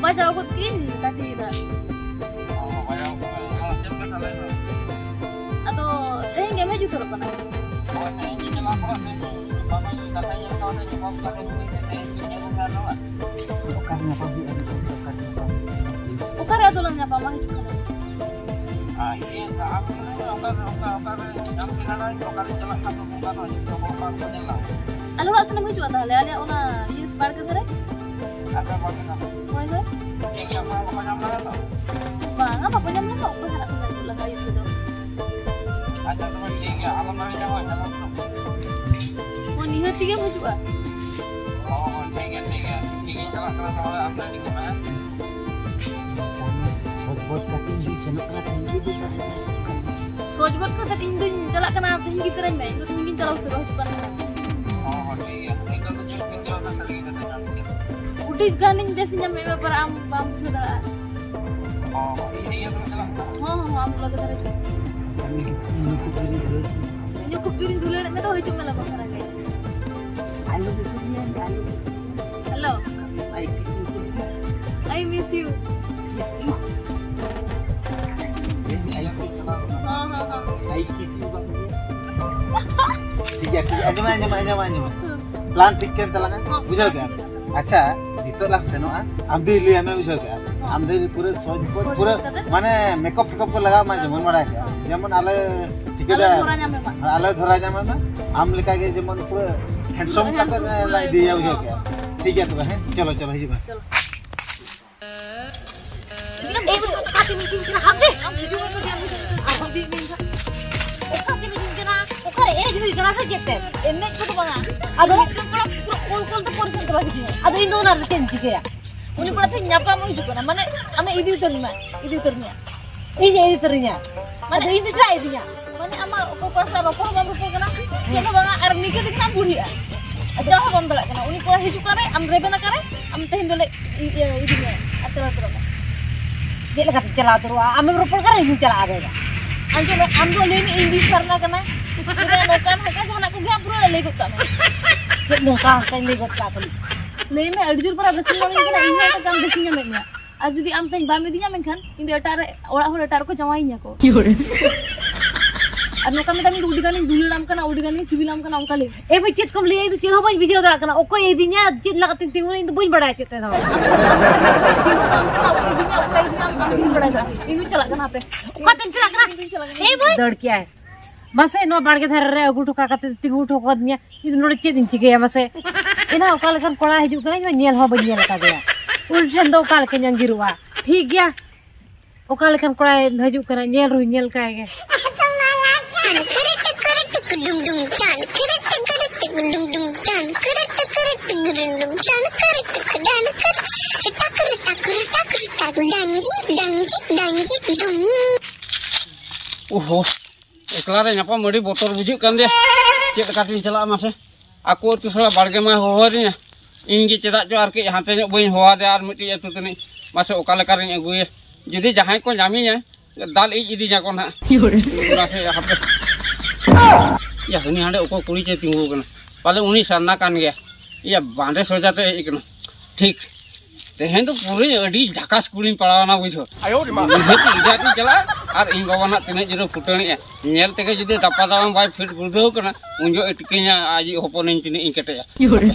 ᱵᱟᱡᱟᱣ ᱜᱚᱫ ᱠᱤᱧ ᱜᱟᱛᱮ ᱜᱤᱫᱽᱨᱟᱹ᱾ ᱟᱫᱚ ᱛᱮᱦᱮᱧ ᱜᱮᱢ ᱦᱮᱡ ᱩᱛᱟᱹᱨᱚᱜ ᱠᱟᱱᱟ? ᱚᱠᱟᱨᱮ ᱧᱟᱯᱟᱢ ᱦᱩᱭᱩᱜᱼᱟ? ᱚᱠᱟᱨᱮ ᱧᱟᱯᱟᱢ ᱦᱩᱭᱩᱜᱼᱟ? ᱚᱠᱟᱨᱮ ᱟᱫᱚ ᱞᱟᱝ ᱧᱟᱯᱟᱢᱟ? ᱦᱤᱡᱩᱜ ᱠᱟᱱᱟ᱾ ᱟᱨ ᱤᱭᱟᱹ, ᱟᱢ ᱚᱠᱟ ᱨᱮ, ᱚᱠᱟ, ᱚᱠᱟ ᱨᱮ ᱧᱟᱢ ᱠᱮᱫᱟ, ᱚᱠᱟ ᱨᱮ ᱪᱟᱞᱟᱜ ᱠᱟᱱ ᱫᱚ, ᱚᱠᱟ ᱨᱮ ᱡᱚᱛᱚ ᱦᱚᱲ ᱯᱟᱨᱠ ᱠᱚ ᱧᱮᱞᱟ᱾ ᱟᱞᱮ ᱚᱲᱟᱜ ᱥᱮᱱ ᱮᱢ ᱦᱤᱡᱩᱜᱼᱟ ᱛᱟᱦᱚᱞᱮ, ᱟᱞᱮᱭᱟᱜ ᱚᱱᱟ ᱤᱭᱟᱹ ᱵᱟᱲᱜᱮ ᱫᱷᱟᱨᱮ? ᱟᱯᱮ ᱵᱟᱲᱜᱮ ᱫᱷᱟᱨᱮ? ᱦᱳᱭ, ᱦᱳᱭ᱾ ᱴᱷᱤᱠ ᱜᱮᱭᱟ, ᱚᱠᱚᱭ ᱦᱚᱸ ᱵᱟᱠᱚ ᱧᱟᱢ ᱫᱟᱲᱮᱭᱟᱜᱼᱟ ᱛᱚ? ᱵᱟᱝᱟ, ᱵᱟᱠᱚ ᱧᱟᱢ ᱞᱮᱠᱷᱟᱱ ᱚᱠᱚᱭ ᱦᱟᱨᱟᱜ ᱠᱟᱱᱟ ᱞᱟᱸᱜᱟ ᱟᱹᱭᱩᱵ ᱨᱮᱫᱚ? ᱟᱪᱪᱷᱟ, ᱛᱚᱵᱮ ᱴᱷᱤᱠ ᱜᱮᱭᱟ, ᱟᱞᱚᱢ ᱦᱤᱲᱤᱧᱟ, ᱦᱳᱭ, ᱟᱞᱚᱢ ᱦᱤᱲᱤᱧᱟ᱾ ᱦᱳᱭ, ᱱᱤᱦᱟᱹᱛ ᱜᱮᱢ ᱦᱤᱡᱩᱜᱼᱟ᱾ ᱦᱳᱭ, ᱦᱳᱭ, ᱴᱷᱤᱠ ᱜᱮᱭᱟ, ᱴᱷᱤᱠ ᱜᱮᱭᱟ, ᱴᱷᱤᱠ ᱜᱮᱭᱟ, ᱪᱟᱞᱟᱜ ᱠᱟᱱᱟ, ᱛᱟᱦᱚᱞᱮ ᱟᱢ ᱨᱮᱰᱤ ᱠᱚᱜ ᱢᱮ, ᱦᱮᱸ? ᱥᱚᱡᱽ ᱵᱚᱡᱽ ᱠᱟᱛᱮ ᱤᱧ ᱥᱮᱱᱚᱜ ᱠᱟᱱᱟ, ᱛᱮᱦᱮᱧ ᱜᱮ ᱤᱫᱤ ᱛᱟᱨᱟᱧ ᱢᱮ᱾ ᱥᱚᱡᱽ ᱜᱚᱫ ᱠᱟᱛᱮ ᱤᱧ ᱫᱚᱧ ᱪᱟᱞᱟᱜ ᱠᱟᱱᱟ, ᱛᱮᱦᱮᱧ ᱜᱮ ᱤᱫᱤ ᱛᱟᱨᱟᱧ ᱢᱮ, ᱤᱧ ᱫᱚ ᱛᱮᱦᱮᱧ ᱜᱤᱧ ᱪᱟᱞᱟᱣ ᱩᱛᱟᱹᱨᱚᱜᱼᱟ ᱦᱚᱥᱯᱤᱴᱟᱞ ᱨᱮ᱾ ᱦᱚᱸ, ᱦᱚᱸ, ᱴᱷᱤᱠ ᱜᱮᱭᱟ᱾ ᱱᱤᱛᱚᱜ ᱫᱚ ᱪᱮᱫ ᱯᱮ ᱪᱟᱞᱟᱣ ᱠᱟᱱᱟ, ᱥᱟᱹᱨᱤ ᱜᱮ ᱠᱟᱛᱷᱟ ᱠᱟᱱ ᱜᱮᱭᱟ᱾ ᱟᱹᱰᱤ ᱜᱟᱱᱤᱧ ᱵᱮᱥᱤᱧ ᱧᱟᱢᱮᱫ ᱢᱮ, ᱯᱟᱨᱟ ᱟᱢ ᱵᱟᱢ ᱵᱩᱡᱷᱟᱹᱣ ᱫᱟᱲᱮᱭᱟᱜᱼᱟ᱾ ᱦᱚᱸ, ᱦᱚᱸ, ᱴᱷᱤᱠ ᱜᱮᱭᱟ, ᱛᱚᱵᱮ ᱪᱟᱞᱟᱜ ᱠᱟᱱᱟ᱾ ᱦᱚᱸ, ᱦᱚᱸ, ᱦᱚᱸ, ᱟᱢ ᱞᱚᱜᱮ ᱫᱷᱟᱨᱟ ᱦᱤᱡᱩᱜ ᱢᱮ᱾ ᱤᱧ ᱦᱚᱸ ᱠᱷᱩᱵ ᱡᱳᱨᱤᱧ ᱫᱩᱞᱟᱹᱲ ᱠᱟᱱᱟ᱾ ᱤᱧ ᱦᱚᱸ ᱠᱷᱩᱵ ᱡᱳᱨᱤᱧ ᱫᱩᱞᱟᱹᱲᱮᱫ ᱢᱮ ᱫᱚ, ᱦᱤᱡᱩᱜ ᱢᱮ ᱞᱚᱜᱚᱱ ᱫᱷᱟᱨᱟ ᱜᱮ᱾ I love you, ᱥᱩᱨᱤᱭᱟ, I love you. Hello. I miss you, ᱥᱩᱨᱤᱭᱟ᱾ I miss you. Miss you. ᱦᱚᱸ, ᱦᱚᱸ, ᱦᱚᱸ᱾ I kiss you ᱵᱟᱝ ᱦᱩᱭᱩᱜᱼᱟ? ᱴᱷᱤᱠ ᱜᱮᱭᱟ, ᱴᱷᱤᱠ ᱜᱮᱭᱟ, ᱟᱸᱡᱚᱢ ᱢᱮ, ᱟᱸᱡᱚᱢ ᱢᱮ, ᱟᱸᱡᱚᱢ ᱢᱮ, ᱟᱸᱡᱚᱢ ᱢᱮ᱾ ᱦᱚᱸ᱾ ᱯᱞᱟᱱ ᱴᱷᱤᱠ ᱠᱟᱱ ᱛᱟᱞᱟᱝᱟ, ᱦᱚᱸ, ᱵᱩᱡᱷᱟᱹᱣ ᱦᱚᱸ, ᱠᱮᱜᱼᱟᱢ? ᱴᱷᱤᱠ ᱜᱮᱭᱟ᱾ ᱟᱪᱪᱷᱟ, ᱱᱤᱛᱚᱜ ᱞᱟᱝ ᱥᱮᱱᱚᱜᱼᱟ, ᱟᱢ ᱫᱚ ᱞᱟᱹᱭ ᱟᱢᱮ, ᱵᱩᱡᱷᱟᱹᱣ ᱠᱮᱜᱼᱟ? ᱦᱚᱸ᱾ ᱟᱢ ᱫᱚ ᱯᱩᱨᱟᱹ ᱥᱚᱡᱽ ᱯᱩᱨᱟᱹ ᱥᱚᱡᱽ ᱯᱩᱨᱟᱹ ᱠᱟᱛᱮ? ᱢᱟᱱᱮ ᱢᱮᱠᱟᱯ ᱯᱷᱮᱠᱟᱯ ᱠᱚ ᱞᱟᱜᱟᱣ ᱢᱟ, ᱡᱮᱢᱚᱱ ᱵᱟᱲᱟᱭ ᱠᱮᱜᱼᱟ, ᱦᱚᱸ᱾ ᱡᱮᱢᱚᱱ ᱟᱞᱮ ᱴᱷᱤᱠᱟᱹᱫᱟᱨ ᱟᱞᱚᱭ ᱫᱷᱚᱨᱟ ᱧᱟᱢᱮ ᱢᱟ᱾ ᱦᱮᱸ, ᱟᱞᱚᱭ ᱫᱷᱚᱨᱟ ᱧᱟᱢᱮ ᱢᱟ᱾ ᱟᱢ ᱞᱮᱠᱟ ᱜᱮ ᱡᱮᱢᱚᱱ ᱯᱩᱨᱟᱹ ᱦᱮᱱᱰᱥᱚᱢ ᱦᱮᱸ, ᱠᱟᱛᱮ ᱯᱩᱨᱟᱹ ᱞᱟᱝ ᱤᱫᱤᱭᱮᱭᱟ, ᱵᱩᱡᱷᱟᱹᱣ ᱦᱮᱸ, ᱠᱮᱜᱼᱟ? ᱦᱮᱸ᱾ ᱴᱷᱤᱠ ᱜᱮᱭᱟ ᱛᱚᱵᱮ, ᱦᱮᱸ, ᱪᱚᱞᱚ, ᱪᱚᱞᱚ, ᱦᱤᱡᱩᱜ ᱢᱮ᱾ ᱪᱚᱞᱚ᱾ ᱮ, ᱚᱠᱟ ᱛᱮᱢ ᱤᱫᱤᱧ ᱠᱟᱱᱟ? ᱦᱟᱯᱮ, ᱟᱢ ᱦᱤᱡᱩᱜ ᱢᱮ, ᱟᱨᱦᱚᱸ ᱤᱫᱤᱭᱮᱫ ᱢᱮᱭᱟ ᱦᱟᱸᱜ᱾ ᱚᱠᱟ ᱛᱮᱢ ᱤᱫᱤᱧ ᱠᱟᱱᱟ? ᱚᱠᱟᱨᱮ ᱮᱱᱮᱡ ᱦᱩᱭ ᱠᱟᱱᱟ ᱥᱮ ᱪᱮᱫ ᱛᱮ? ᱮᱱᱮᱡ ᱠᱚᱫᱚ ᱵᱟᱝᱟ᱾ ᱟᱫᱚ? ᱢᱤᱫᱴᱟᱝ ᱠᱚᱲᱟ ᱯᱩᱨᱟᱹ ᱚᱞ ᱠᱚᱞ ᱛᱮ ᱯᱚᱨᱤᱥᱚᱢ ᱪᱟᱵᱟ ᱠᱮᱫᱤᱧᱟ᱾ ᱟᱫᱚ ᱤᱧ ᱫᱚ ᱚᱱᱟ ᱨᱮ ᱪᱮᱫ ᱮᱢ ᱪᱤᱠᱟᱹᱭᱟ? ᱩᱱᱤ ᱠᱚᱲᱟ ᱴᱷᱮᱱ ᱧᱟᱯᱟᱢ ᱦᱤᱡᱩᱜ ᱠᱟᱱᱟ, ᱢᱟᱱᱮ ᱟᱢᱮ ᱤᱫᱤ ᱩᱛᱟᱹᱨ ᱢᱮᱭᱟ, ᱤᱫᱤ ᱩᱛᱟᱹᱨ ᱢᱮᱭᱟ᱾ ᱤᱧ ᱮ ᱤᱫᱤ ᱩᱛᱟᱹᱨᱤᱧᱟ? ᱢᱟᱱᱮ ᱟᱫᱚ ᱤᱧ ᱫᱚ ᱪᱮᱫᱟᱜ ᱤᱫᱤᱧᱟ? ᱢᱟᱱᱮ ᱟᱢᱟᱜ ᱚᱠᱚᱭ ᱠᱚᱲᱟ ᱥᱟᱞᱟᱜ ᱨᱚᱯᱚᱲ ᱦᱚᱸ ᱵᱟᱢ ᱨᱚᱯᱚᱲ ᱠᱟᱱᱟ, ᱪᱮᱫ ᱦᱚᱸ ᱵᱟᱝᱟ, ᱟᱨ ᱱᱤᱝᱠᱟᱹ ᱛᱮᱜᱮ ᱦᱟᱸᱜ ᱵᱩᱲᱦᱤᱜᱼᱟ᱾ ᱟᱨ ᱪᱟᱞᱟᱣ ᱦᱚᱸ ᱵᱟᱢ ᱪᱟᱞᱟᱜ ᱠᱟᱱᱟ᱾ ᱩᱱᱤ ᱠᱚᱲᱟ ᱦᱤᱡᱩᱜ ᱠᱟᱱ ᱨᱮ ᱟᱢ ᱨᱮᱵᱮᱱ ᱟᱠᱟᱱ ᱨᱮ, ᱟᱢ ᱛᱮᱦᱮᱧ ᱫᱚᱞᱮ ᱤ-, ᱤᱭᱟᱹ, ᱤᱫᱤ ᱢᱮᱭᱟ ᱟᱨ ᱪᱟᱞᱟᱣ ᱩᱛᱟᱹᱨᱚᱜ ᱢᱮ᱾ ᱪᱮᱫ ᱞᱮᱠᱟᱛᱮ ᱪᱟᱞᱟᱣ ᱩᱛᱟᱹᱨᱚᱜᱼᱟ? ᱟᱢᱮᱢ ᱨᱚᱯᱚᱲ ᱠᱟᱱ ᱨᱮ ᱤᱧ ᱪᱟᱞᱟᱜᱼᱟ ᱟᱫᱚ᱾ ᱟᱸᱡᱚᱢ ᱢᱮ, ᱟᱢ ᱫᱚ ᱞᱟᱹᱭ ᱢᱮ ᱤᱧ ᱫᱤ ᱥᱟᱨᱱᱟ ᱠᱟᱱᱟ, ᱱᱚᱝᱠᱟ ᱦᱟᱱᱠᱟ ᱡᱟᱦᱟᱱᱟᱜ ᱠᱚᱜᱮ ᱦᱟᱸᱜ ᱯᱩᱨᱟᱹ ᱞᱟᱹᱭ ᱜᱚᱫ ᱠᱟᱜ ᱢᱮ᱾ ᱪᱮᱫ ᱱᱚᱝᱠᱟ ᱦᱟᱱᱠᱟᱧ ᱞᱟᱹᱭ ᱜᱚᱫ ᱠᱟᱜ ᱠᱷᱟᱹᱞᱤ? ᱞᱟᱹᱭ ᱢᱮ, ᱟᱹᱰᱤ ᱡᱳᱨ ᱯᱟᱨᱟ ᱵᱮᱥᱤᱧ ᱧᱟᱢᱤᱧ ᱠᱟᱱᱟ, ᱤᱧ ᱦᱚᱸ ᱮᱴᱟᱜ ᱵᱮᱥᱤᱧ ᱧᱟᱢᱮᱫ ᱢᱮᱭᱟ᱾ ᱟᱨ ᱡᱩᱫᱤ ᱟᱢ ᱛᱮᱦᱮᱧ ᱵᱟᱢ ᱤᱫᱤᱧᱟ, ᱢᱮᱱᱠᱷᱟᱱ ᱤᱧ ᱫᱚ ᱮᱴᱟᱜ ᱨᱮ, ᱚᱲᱟᱜ ᱦᱚᱲ ᱮᱴᱟᱜ ᱨᱮᱠᱚ ᱡᱟᱶᱟᱭᱤᱧᱟ ᱠᱚ᱾ ᱟᱨ ᱱᱚᱝᱠᱟ ᱢᱮᱛᱟᱢ, ᱤᱧ ᱫᱚ ᱟᱹᱰᱤ ᱜᱟᱱᱤᱧ ᱫᱩᱞᱟᱹᱲᱟᱢ ᱠᱟᱱᱟ, ᱟᱹᱰᱤ ᱜᱟᱱᱤᱧ ᱥᱤᱵᱤᱞᱟᱢ ᱠᱟᱱᱟ, ᱚᱱᱠᱟ ᱞᱟᱹᱭ ᱢᱮ᱾ ᱮ ᱵᱷᱟᱹᱭ, ᱪᱮᱫ ᱠᱚᱢ ᱞᱟᱹᱭᱟ? ᱤᱧ ᱫᱚ ᱪᱮᱫ ᱦᱚᱸ ᱵᱟᱹᱧ ᱵᱩᱡᱷᱟᱹᱣ ᱫᱟᱲᱮᱭᱟᱜ ᱠᱟᱱᱟ᱾ ᱚᱠᱚᱭ ᱤᱫᱤᱧᱟ, ᱪᱮᱫ ᱞᱮᱠᱟ ᱠᱟᱛᱮᱧ ᱛᱤᱸᱜᱩᱱᱟ, ᱤᱧ ᱫᱚ ᱵᱟᱹᱧ ᱵᱟᱲᱟᱭᱟ ᱪᱮᱫ ᱛᱮᱫ ᱦᱚᱸ᱾ ᱚᱠᱚᱭ ᱤᱫᱤᱧᱟ, ᱚᱠᱚᱭ ᱤᱫᱤᱧᱟ, ᱟᱢ ᱜᱮᱢ ᱵᱟᱲᱟᱭᱟ᱾ ᱤᱧ ᱫᱚᱧ ᱪᱟᱞᱟᱜ ᱠᱟᱱᱟ, ᱦᱟᱯᱮ᱾ ᱚᱠᱟᱛᱮᱢ ᱪᱟᱞᱟᱜ ᱠᱟᱱᱟ? ᱤᱧ ᱫᱚᱧ ᱪᱟᱞᱟᱜ ᱠᱟᱱᱟ᱾ ᱮ ᱵᱷᱟᱹᱭ᱾ ᱫᱟᱹᱲ ᱠᱮᱜᱼᱟᱭ᱾ ᱢᱟᱥᱮ, ᱱᱚᱣᱟ ᱵᱟᱲᱜᱮ ᱫᱷᱟᱨᱮ ᱨᱮ ᱟᱹᱜᱩ ᱦᱚᱴᱚ ᱠᱟᱜ ᱠᱟᱛᱮ ᱛᱤᱸᱜᱩ ᱦᱚᱴᱚ ᱠᱟᱫᱤᱧᱟ᱾ ᱤᱧ ᱫᱚ ᱱᱚᱰᱮ ᱪᱮᱫ ᱤᱧ ᱪᱤᱠᱟᱹᱭᱟ ᱢᱟᱥᱮ? ᱮᱱᱟ ᱚᱠᱟ ᱞᱮᱠᱟᱱ ᱠᱚᱲᱟ ᱦᱤᱡᱩᱜ ᱠᱟᱱᱟ, ᱤᱧ ᱢᱟ ᱧᱮᱞ ᱦᱚᱸ ᱵᱟᱹᱧ ᱧᱮᱞ ᱟᱠᱟᱫᱮᱭᱟ᱾ ᱩᱱᱤ ᱴᱷᱮᱱ ᱫᱚ ᱚᱠᱟ ᱞᱮᱠᱟᱧ ᱟᱸᱡᱤᱨᱚᱜᱼᱟ? ᱴᱷᱤᱠ ᱜᱮᱭᱟ, ᱚᱠᱟ ᱞᱮᱠᱟᱱ ᱠᱚᱲᱟᱭ ᱦᱤᱡᱩᱜ ᱠᱟᱱᱟ, ᱧᱮᱞ ᱨᱮᱦᱚᱸᱧ ᱧᱮᱞ ᱠᱟᱭ ᱜᱮ᱾ ᱳᱦᱳ, ᱮᱠᱞᱟ ᱨᱮ ᱧᱟᱯᱟᱢ ᱟᱹᱰᱤ ᱵᱚᱛᱚᱨ ᱵᱩᱡᱷᱟᱹᱜ ᱠᱟᱱ ᱫᱚᱭᱟ᱾ ᱪᱮᱫ ᱞᱮᱠᱟᱛᱤᱧ ᱪᱟᱞᱟᱜᱼᱟ ᱢᱟᱥᱮ? ᱟᱠᱚ ᱟᱹᱛᱩ ᱥᱟᱞᱟᱜ ᱵᱟᱲᱜᱮ ᱢᱟᱭ ᱦᱚᱦᱚᱣᱟᱫᱤᱧᱟ᱾ ᱤᱧ ᱜᱮ ᱪᱮᱫᱟᱜ ᱪᱚ ᱟᱨ ᱠᱟᱹᱡ ᱦᱟᱱᱛᱮ ᱧᱚᱜ ᱵᱟᱹᱧ ᱦᱚᱦᱚᱣᱟᱫᱮᱭᱟ ᱟᱨ ᱢᱤᱫᱴᱤᱡ ᱟᱹᱛᱩ ᱛᱟᱹᱱᱤᱡ᱾ ᱢᱟᱥᱮ ᱚᱠᱟ ᱞᱮᱠᱟ ᱨᱤᱧ ᱟᱹᱜᱩᱭᱟ? ᱡᱩᱫᱤ ᱡᱟᱦᱟᱸᱭ ᱠᱚ ᱧᱟᱢᱤᱧᱟ, ᱫᱟᱞ ᱤᱡ ᱤᱫᱤᱧᱟ ᱠᱚ ᱱᱟᱦᱟᱜ᱾ ᱢᱟᱥᱮ ᱦᱟᱯᱮ᱾ ᱭᱟ, ᱦᱟᱹᱱᱤ ᱦᱟᱸᱰᱮ ᱚᱠᱚᱭ ᱠᱩᱲᱤ ᱪᱚᱭ ᱛᱤᱸᱜᱩ ᱟᱠᱟᱱᱟ᱾ ᱯᱟᱞᱮ ᱩᱱᱤ ᱥᱟᱨᱱᱟ ᱠᱟᱱ ᱜᱮᱭᱟ᱾ ᱭᱟ, ᱵᱟᱸᱫᱮ ᱥᱚᱡᱟ ᱛᱮ ᱦᱮᱡ ᱟᱠᱟᱱᱟ᱾ ᱴᱷᱤᱠ᱾ ᱛᱮᱦᱮᱧ ᱫᱚ ᱯᱩᱨᱟᱹ ᱟᱹᱰᱤ ᱡᱷᱟᱠᱟᱥ ᱠᱩᱲᱤᱧ ᱯᱟᱲᱟᱣᱱᱟ, ᱵᱩᱡᱷᱟᱹᱣ᱾ ᱟᱭᱳ ᱨᱮ ᱢᱟ᱾ ᱱᱤᱦᱟᱹᱛ ᱤᱧ ᱡᱟᱦᱟᱸ ᱛᱤᱧ ᱪᱟᱞᱟᱜᱼᱟ ᱟᱨ ᱤᱧ ᱵᱟᱵᱟ ᱱᱟᱜ ᱛᱤᱱᱟᱹᱜ ᱡᱳᱨᱮ ᱯᱷᱩᱴᱟᱹᱱᱮᱜᱼᱟ, ᱧᱮᱞ ᱛᱮᱜᱮ ᱡᱩᱫᱤ ᱫᱟᱯᱟ ᱫᱟᱲᱟᱢ ᱵᱟᱭ ᱯᱷᱤᱴ ᱜᱩᱲᱫᱟᱹᱣ ᱠᱟᱱᱟ, ᱩᱱ ᱡᱚᱦᱚᱜ ᱮ ᱴᱷᱤᱠᱟᱹᱧᱟ ᱟᱡᱤᱡ ᱦᱚᱯᱚᱱᱤᱧ ᱛᱤᱱᱟᱹᱜ ᱤᱧ ᱠᱮᱴᱮᱡᱟ᱾